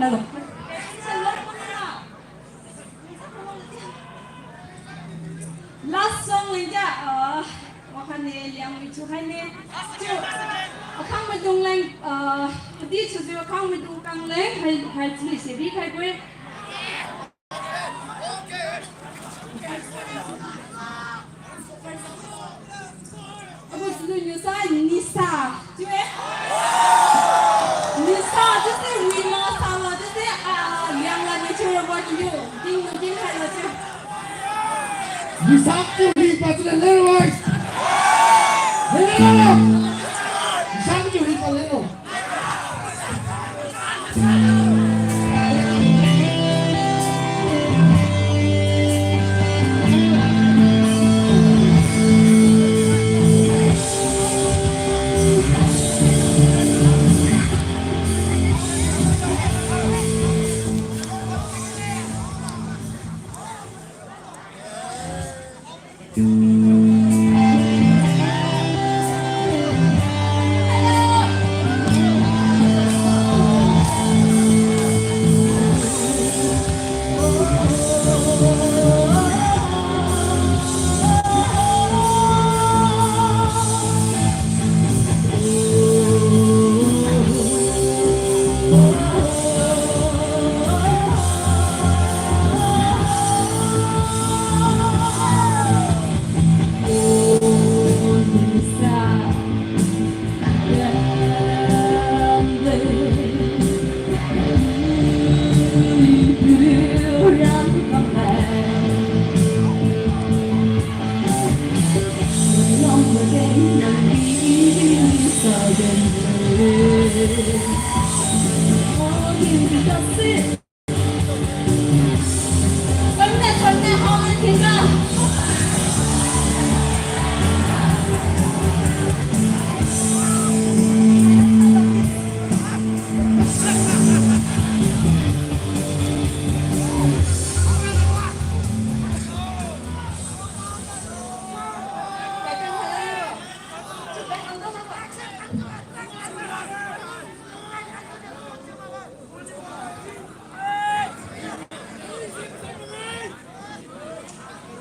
Last song leng ja, ah, wakhane Liangmai thiukhai ne. Chiu, akhang maidung leng, ah, padi thiujiu akhang maidung kang leng, hai, hai chili se bikhaibo-e. Agu chalui niu sai Nisa chiu-e. Nisa chiuse wi masalo chiuse, ah, Liangmai niu thiu rabo chiu, ding ding khailo chiu. Nisa chiu wi pa chiu le lero-e. Lero. Nisa chiu wi pa lero.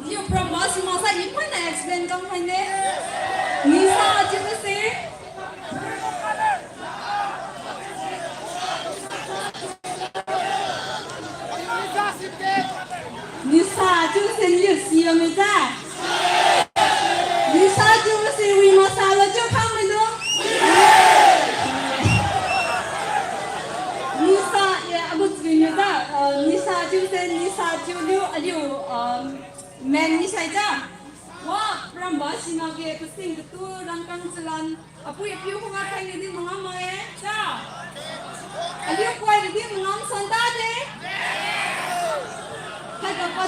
Niu prambo simaksai niu poina explain kam khaine. Nisa chiubose. Nisa chiubose niu si bammi ja. Nisa chiubose wi masalo chiu khangmilo. Nisa, eh, agu chalui niu ja, eh, Nisa chiubose, Nisa chiuliu aliu, um, men misai ja. Wa, prambo simakge kasing katu rangkang chalan. Apui apiu khunga thainai di mangam ma-e, ja. Aliu koi di mangam san tade. Hai kapa.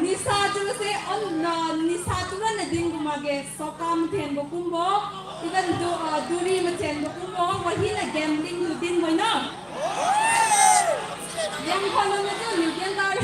Nisa chiubose on, ah, nisa chiura na din gu makge, soka mathenbo kumbo, even du, ah, duri mathenbo kumbo, wahina gambling tu dinbo na. Yang kha na tu niu din tare.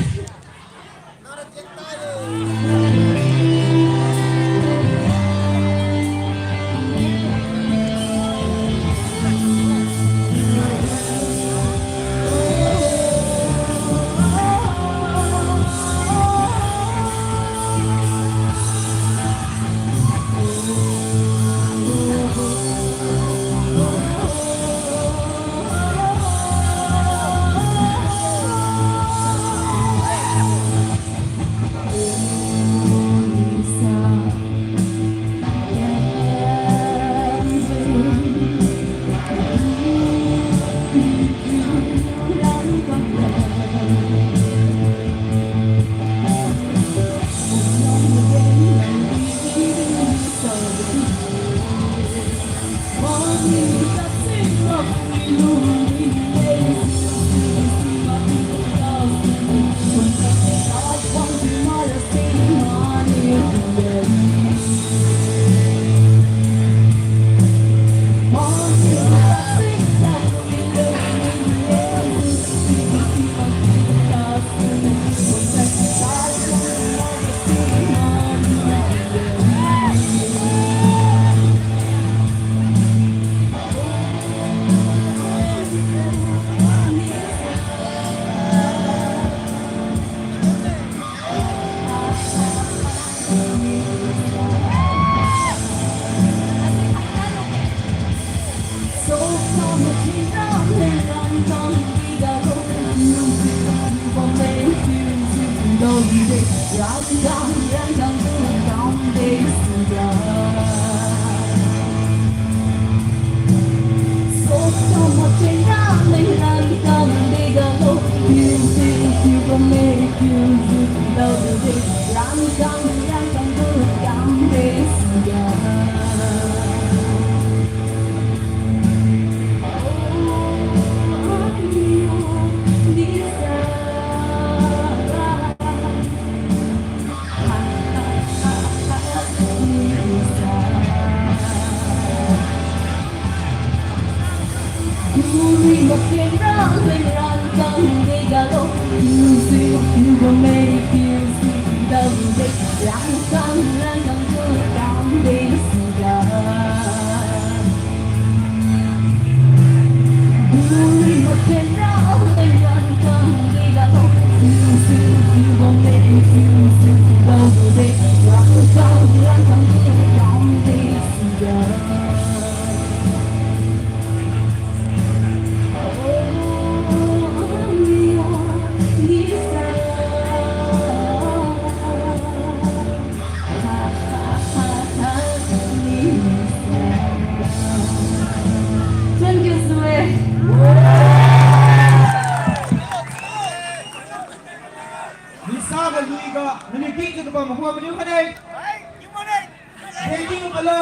Thank you, hello.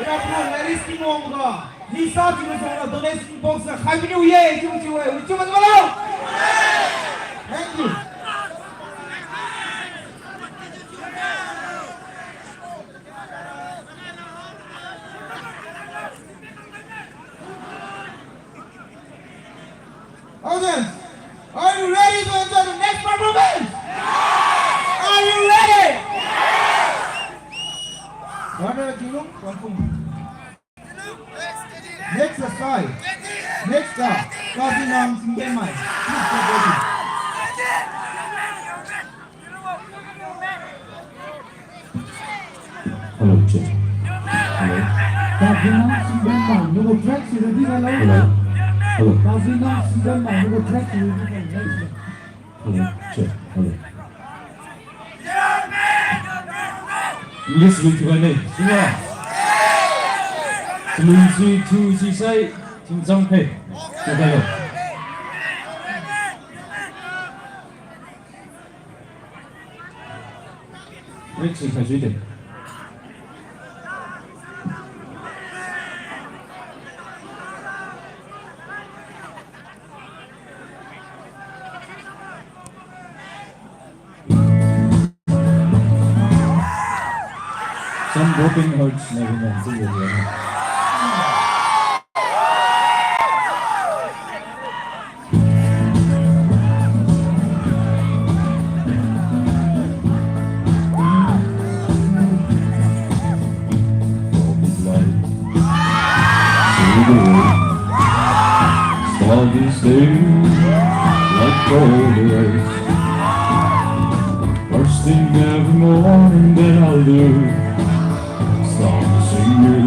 Ira pura Larry Stimong ga. Lisa Tinusa ga donation box ga khai mini ye, chiu chiu ye, chiu man malo. Thank you. Audience, are you ready to enjoy the next performance? Are you ready? Brother Jilung, welcome. Next aside. Next up, Kazinam Singbenmai. Please get ready. Hello, check. Hello. Kazinam Singbenmai, nugu track si ready ga lo. Hello. Hello. Kazinam Singbenmai, nugu track si ready ga lo. Hello, check. Hello. English lui thiukhai ne, sina. Chalui si thiu si sai, chingchang khe. Thiukhai lo. Break si khai sui de. Some broken hearts never know. Starting stay like cold ice. First thing every morning that I'll do, start to sing you.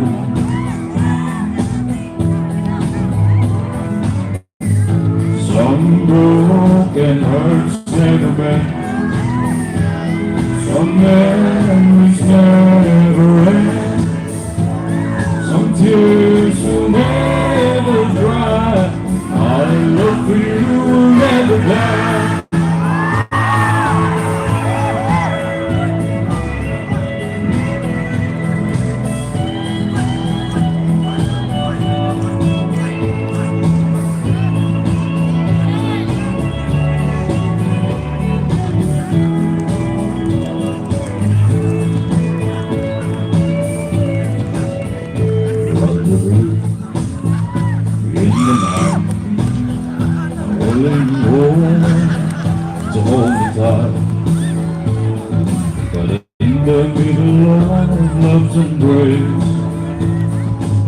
Some broken hearts never mend. Some memories never end. Some tears will never dry. Our love for you will never die. In the night, holding on to hold me tight. But in the middle of love's embrace,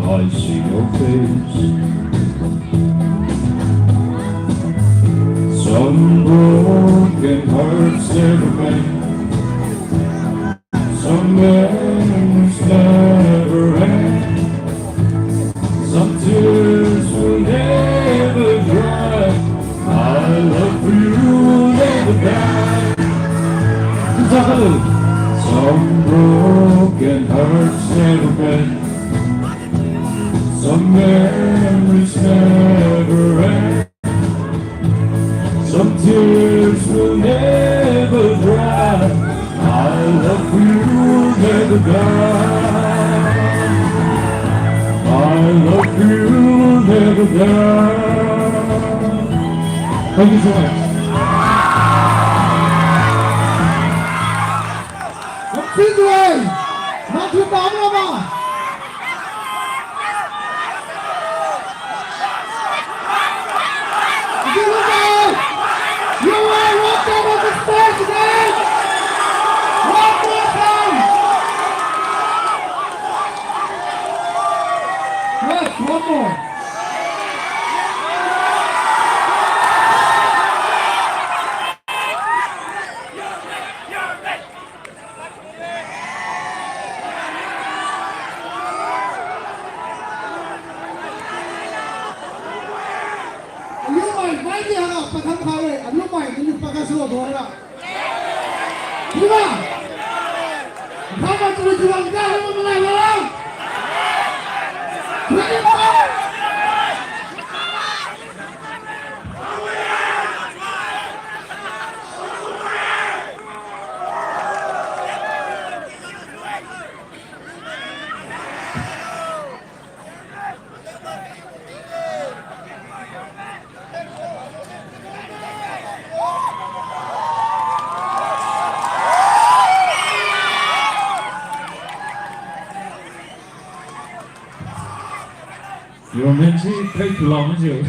I see your face. Some broken hearts never mend. Some memories never end. Some tears will never dry. Our love for you will never die. Some broken hearts never mend. Some memories never end. Some tears will never dry. Our love for you will never die. Our love for you will never die. Thank you so much. You are welcome on the stage again. One more time. Yes, one more. Aliu mai, mai di haga pakham kha-e, aliu mai, naliu pakha sulo do haga. Diba? Khama chui chui ga aliu malai la. Ready, go! Your man si kai pula majiu.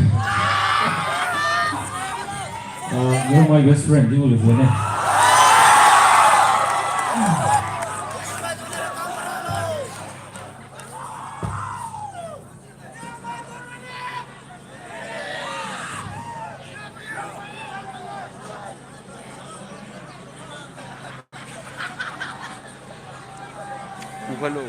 Ah, you're my best friend, di ulu ne. Buffalo.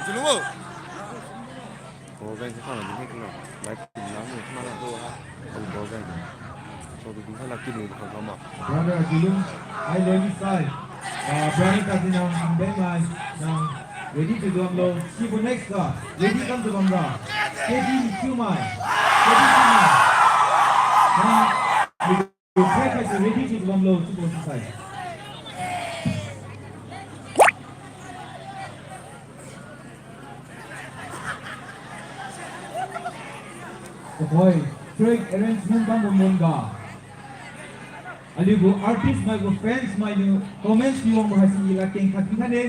Julu. Ball bank sa na ni kena. Live team na ni kena na. Ball bank. So, di kena na kini kena kama. Brother Julung, I love you side. Ah, brother Katinang, Bengmai, nang ready to drum lo. Sibo next ga, ready kam to bam ra. K D Q mai. K D Q mai. Nang, you try to ready to drum lo, to go inside. Tuhoi, track arrangement bambo mun ga. Aliu gu artist mai gu fans mai niu comments piwangbo haise i ladkeng khat dinkhai ne,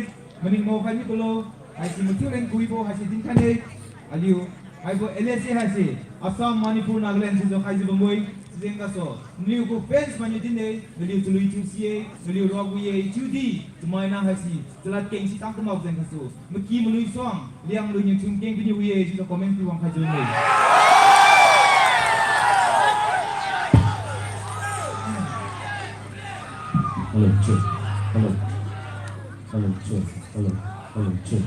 maningmao khai mi kulo, haise mathiu leng kuibo haise dinkhai ne, aliu, haibo L S A haise, Assam, Manipur, Nagaland sijiu khaijiu bambo-e, sijeng gasu, naliu gu fans mai niu din-e, naliu chalui thiu si-e, naliu ruak wi-e, chiudi, chamaina haise, chalad keng si tang kamak jeng gasu, maki malui suang, Lianglui niu chun keng bini wi-e, chiujiu comment piwang khaijiu bambo-e. Hello, check. Hello. Hello, check. Hello. Hello, check.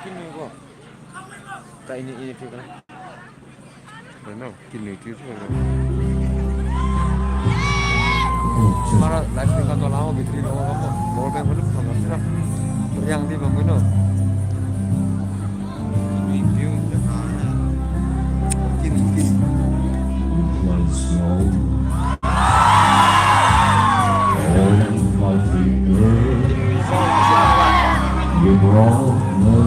Kini ko. Ta ini, ini piu kana. Hello, kini piu piu. Mara live stream ka to lao, battery low ka to. Power bank ko lu ka sira. Yang di bang ko no. Kini piu. Kini, kini. Once more. All my fingers, you brought me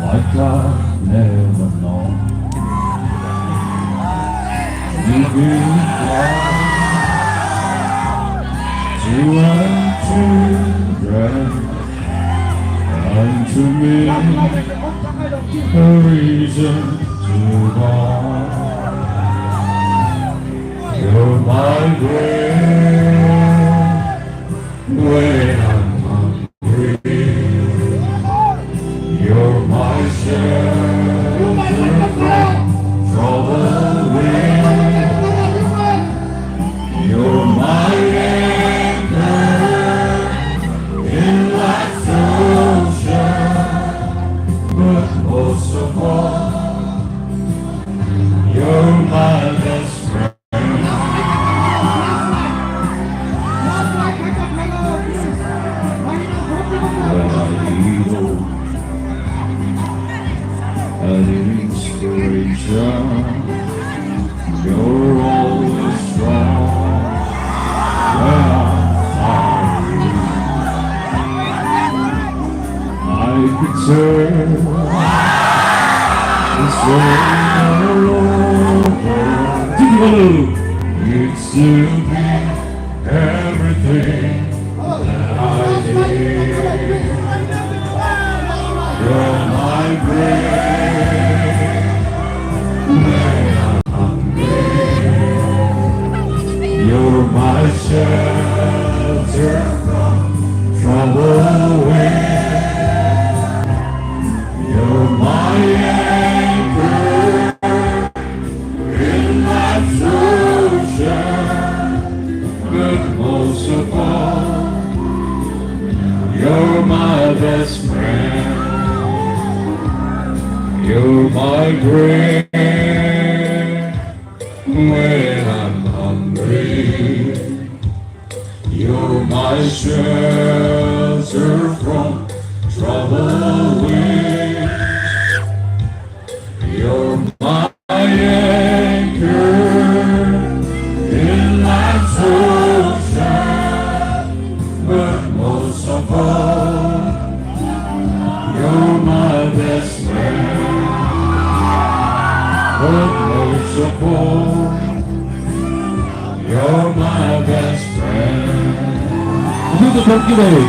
like I never known. You've been kind to our children and to me, a reason to go. You're my grace when I'm hungry. You're my shelter from troubled waves. You're my anchor in life's ocean. But most of all, you're my best friend. When I need hope and inspiration, you're always strong. When I'm tired, I could turn, turn all over. You'd still be everything that I need. You're my grace when I'm hungry. You're my shelter from troubled waves. You're my anchor in life's ocean, but most of all, you're my best friend. You're my grace when I'm hungry. You're my shelter from troubled waves. You're my anchor in life's ocean, but most Thank you, baby.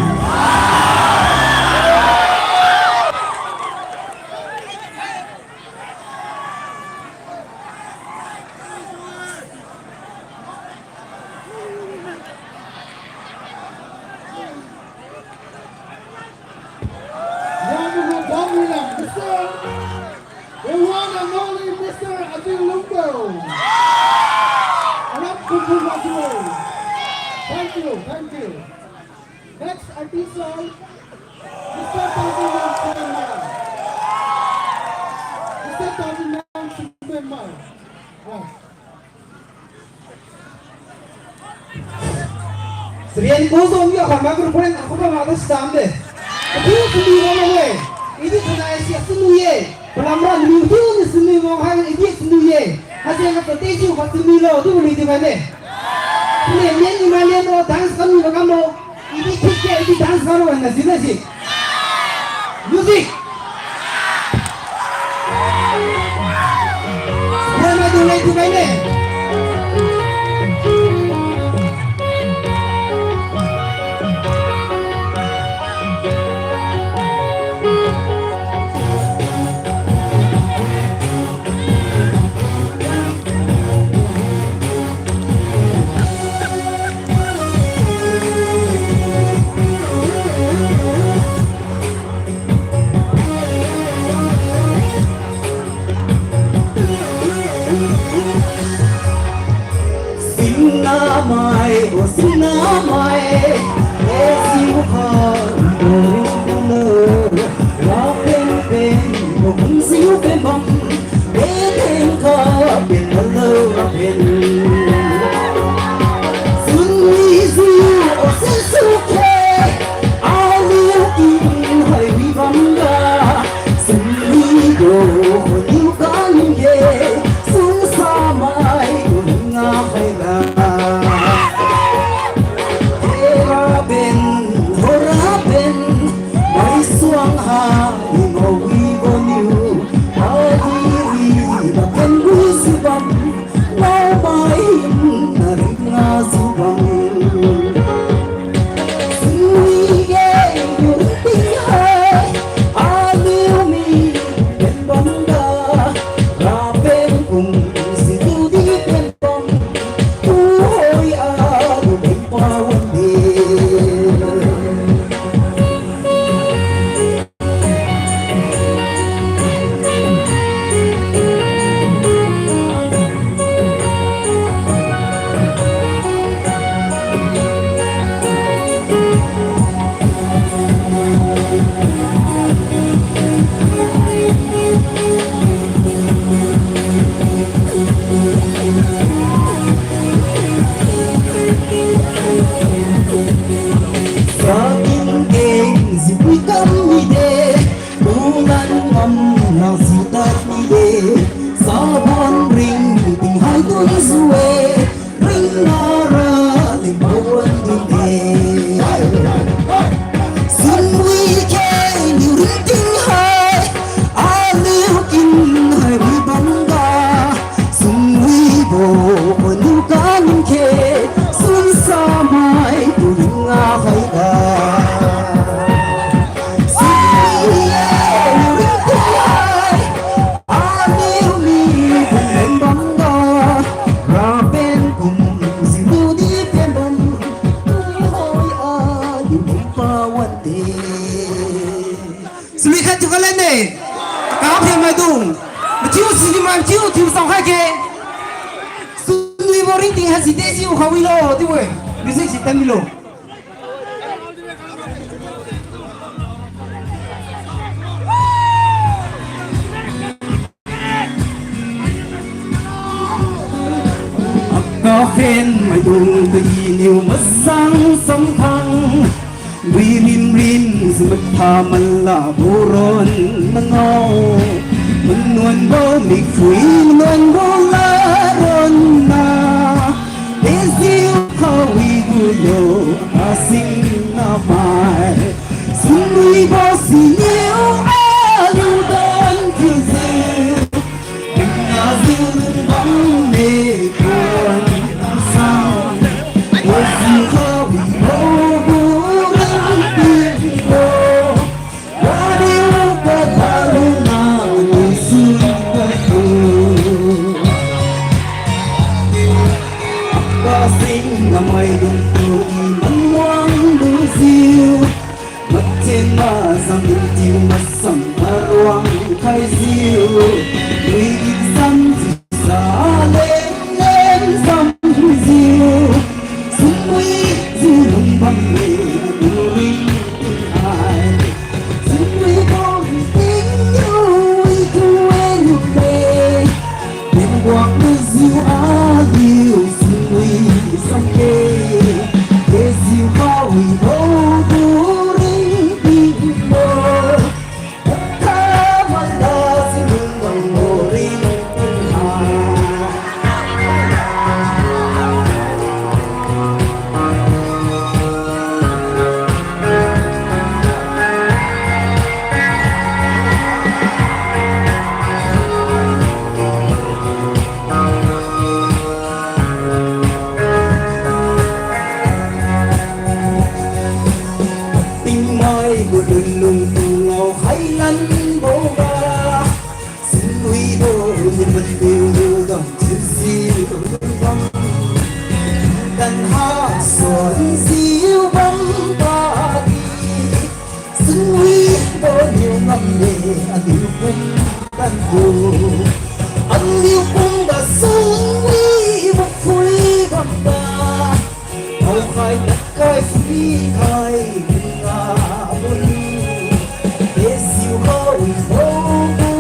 Mister, the one and only Mister Adil Lungbo. Aram kumkum maju. Thank you, thank you. Next artist, Mister Tajinan Sumenmai. Mister Tajinan Sumenmai. Wow. Sarian ko zong ya khama group friend aku ba ma da stam de. Aku sini wang wang we. Idi khana si aku lu ye. Palamra lu tu ni sini wang hai idi sini ye. Haji na pate ji ba sini lo tu ni di ba ne. Sini lian ni ma lian lo dance kam ni ba kam lo. Idi thik ke idi dance kam lo na sini si. Music. Wala du lei tu mai ne. Singnamai, o singnamai, e siu kha, o ringlo, wa pen pen, o hun siu pen bam, e pen kha, pen lo, wa pen. Sunmi siu, o sin su khe, aliu in hai wi bam ga, sunmi do, o niu kan ge, sun sa mai, o nga hai la. Hera ben, hora ben, mai suang ha, i mo wi bo niu, a wi wi, ba pen wi si bam, nau mai him, na ri nga si bam. Sui ye, yu ting hai, aliu mi, pen bam ga, ra pen kum, si tu di pen bam. Sakin keng zipui kam mide, tunan ngam na zitat mide, sabon ring ting hai tun zue, ring nara ling bawan dinde. Sunwi keng niu ring ting hai, aliu kin hai wi bam ga, sunwi bo ko niu kan khe, sun sa mai tu ring a hai ga. Sunwi ye niu ring ting hai, aliu mi kum pen bam ga, ra pen kum si tu di pen bam, tu hoi a di pen pa wan de. Sului khat thiu kha lane. Ka phe maidung. Mathiu sigi mai mathiu thiu sang khai ke. Sului bo ring ting ha si te si u kha wi lo. Ti we. Music si tan mi lo. Akha khen maidung tadi niu masang samkhang. Wi rim rim si matha mala buron mangao. Manuan bo mikphui manuan bo laron na. Teziu kha wi gu lo asing na mai. Sunwi bo siniu aliu dan kiujiu. Tingna ziu lung bam ne kuan sang. Teziu kha wi bo gu Sing namai dungtu i manwang lujiu, machen mazang dungtiu masang maruang khaijiu, wi di samjiu sa leng leng samjiu, sumwi jiu lung bam le adu ring ai. Singwi bong ting yu i tu e lu le. Bing guang lu jiu aliu singwi samke. Ke jiu kawi bo bu ring ting bo. Ka mala singwi bang bo ring ting ha. Tingmai gu lunlung tu ngao hai lan bo ga. Singwi bo ni matiu lu dam chiujiu bam. Kan ha suan jiu bam padi. Singwi bo niu ngam le aliu pum kan tu. Aliu pum ga singwi bo phui bam ba. Hao khai, tak khai, sui khai, nga boni. Desiu hao i bo bu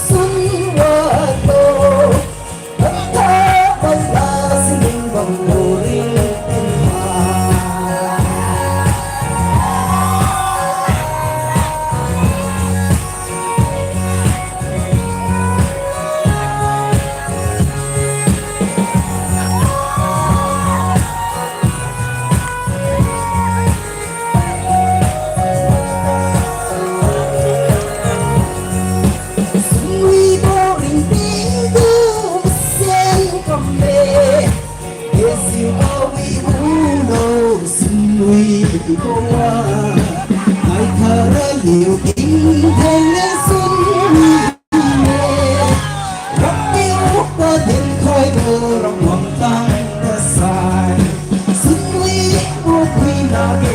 sun wa to. Ata pala sining bang bo ring tin ma. Singwi bo ringting tu sen kambe. Desiu awi ulo singwi bo wa. Ai khara liu king theng le singwi le. Rapiu pa din khoi bo ram wang tang ta sai. Singwi bo pui na ge.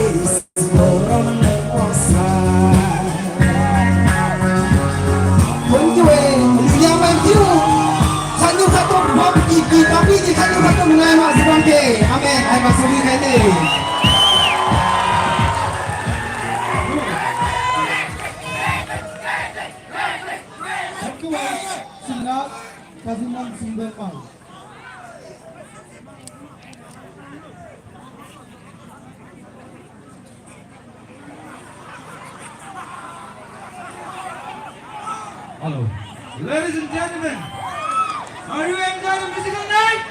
Thank you, eh. Hallelujah, thank you. Khatniu khattu, bam ki, ki, tapi ki, khatniu khattu, ngai ma, sibang ke. Amen. Ai ma, suri kai ne. Thank you, eh. Singna, Kazinam Singdon Pang. Hello. Ladies and gentlemen, are you enjoying the musical night?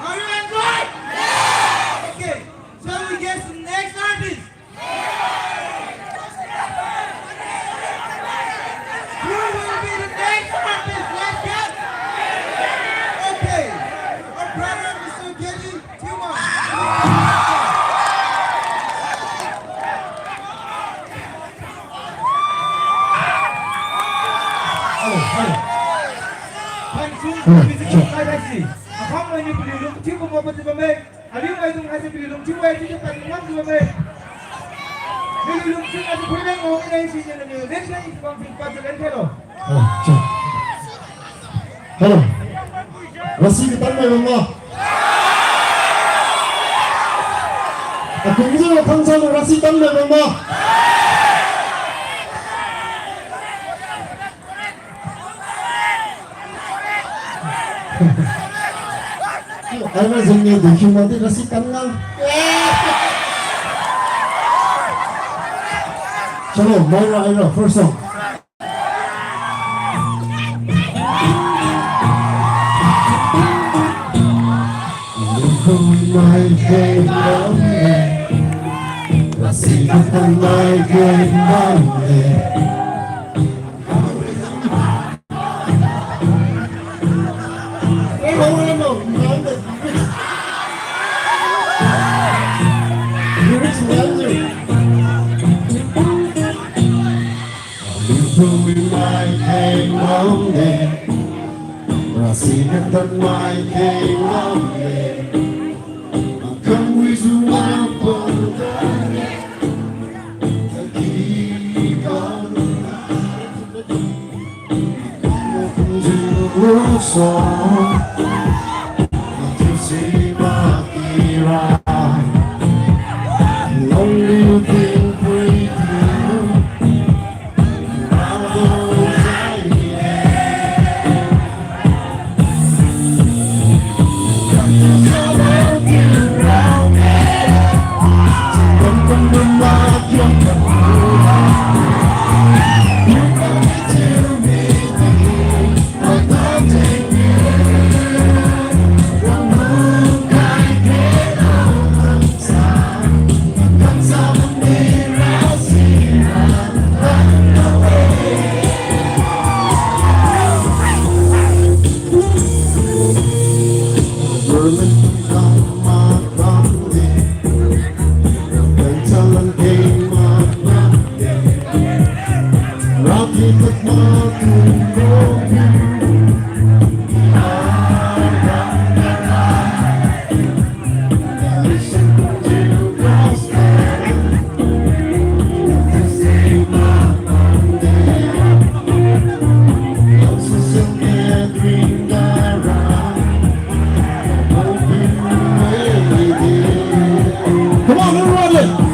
Are you enjoying? Okay, shall we guess the next artist? Who will be the next artist? Let's get. Okay. Our brother, Mister Kenny Tiuman. Hello, hello. Thank you, musical night, I see. Akham mani paliu lung chiu kumbo pati bamme. Aliu maidung haise paliu lungchiu-e, chiujiu paniu ngamjiu bamme. Naliu lungchiu haise phuilen ngao-e, siniu naliu lenkhai, pangping padjiu lenkhai lo. Oh, cha. Hello. Rasi katanmai bamma. Akumjiu khangsa rasi tanmai bamma. Aina jengniu dukhiu madi rasi kan ngang. Chalo, maira aira, first song. Rasi kan ngang. Sina tan mai keng lam le. Akam wizu ma pang da. Aki kang. Akam wizu ma so. Aki si ma ki ra. Long liu ting pui ting. Come on, everybody.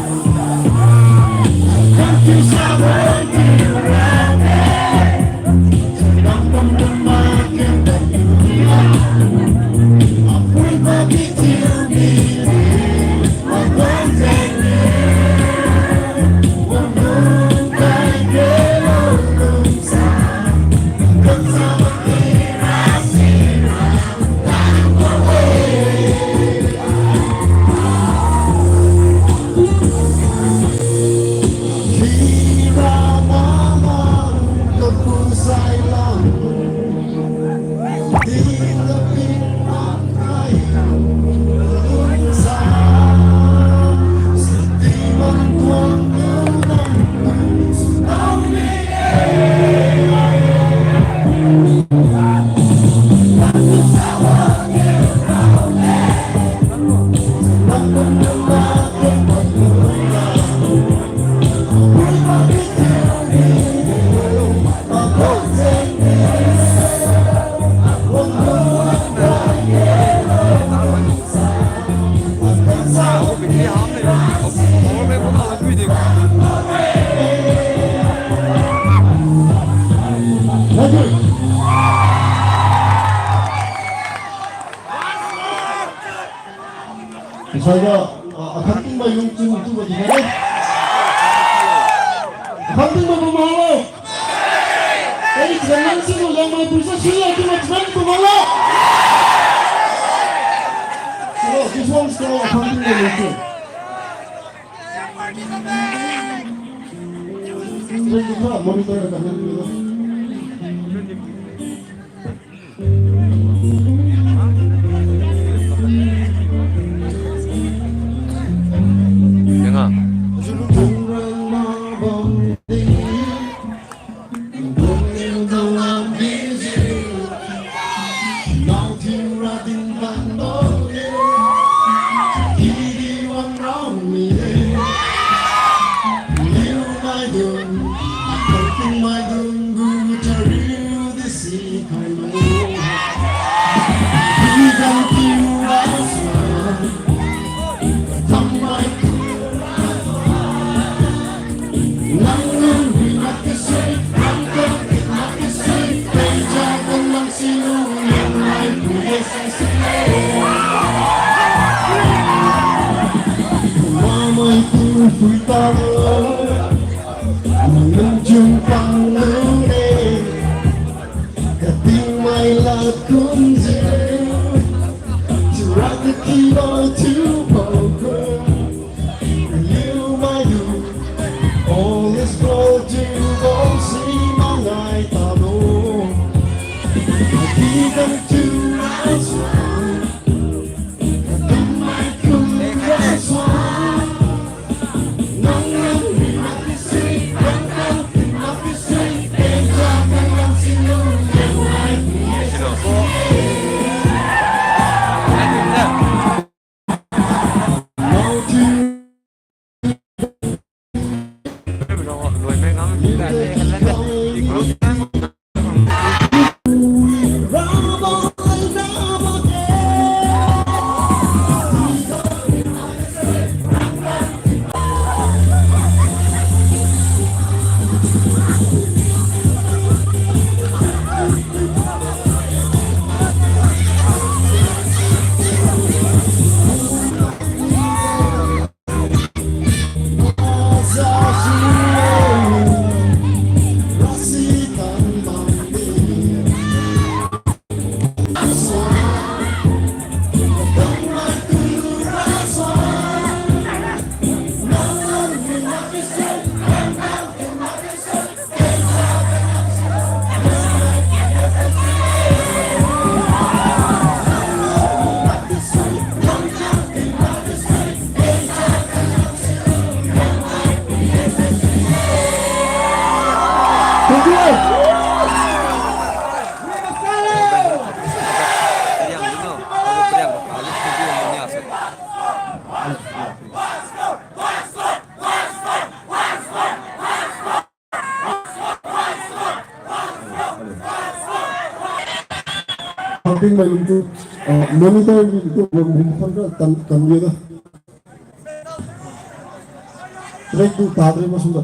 Saiga, ah, Akhangtingmai Lungchun chiubo di nai. Akhangtingmai bam halo. Kani chiga nang sibo Liangmai puisa sila chiubo chiubo bam halo. So, this one's called Akhangtingmai Lungchun. Monitor ka nang. Yang ah. Katingmai lad kumjiu, chiura kakibo thiubo gu, aliu maidung, all is gold thiubo si mangai talo. Katidan thiu rasa, katingmai kum rasa. Silo. Camping mai lungtu, ah, monitor ni tu, hum, hum, hum, tan, tan, ye da. Track tu tadre masung da.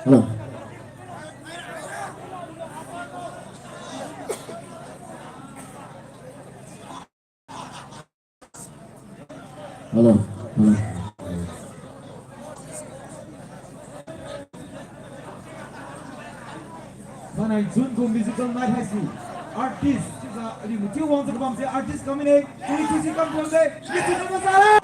Hello. Hello. Hello. Sanai June gu musical night haise artist chiujiu aliu mathiu wangjiu kabamse artist coming in. Iniu thusi kam thuonse, iniu thusi kam thuonse.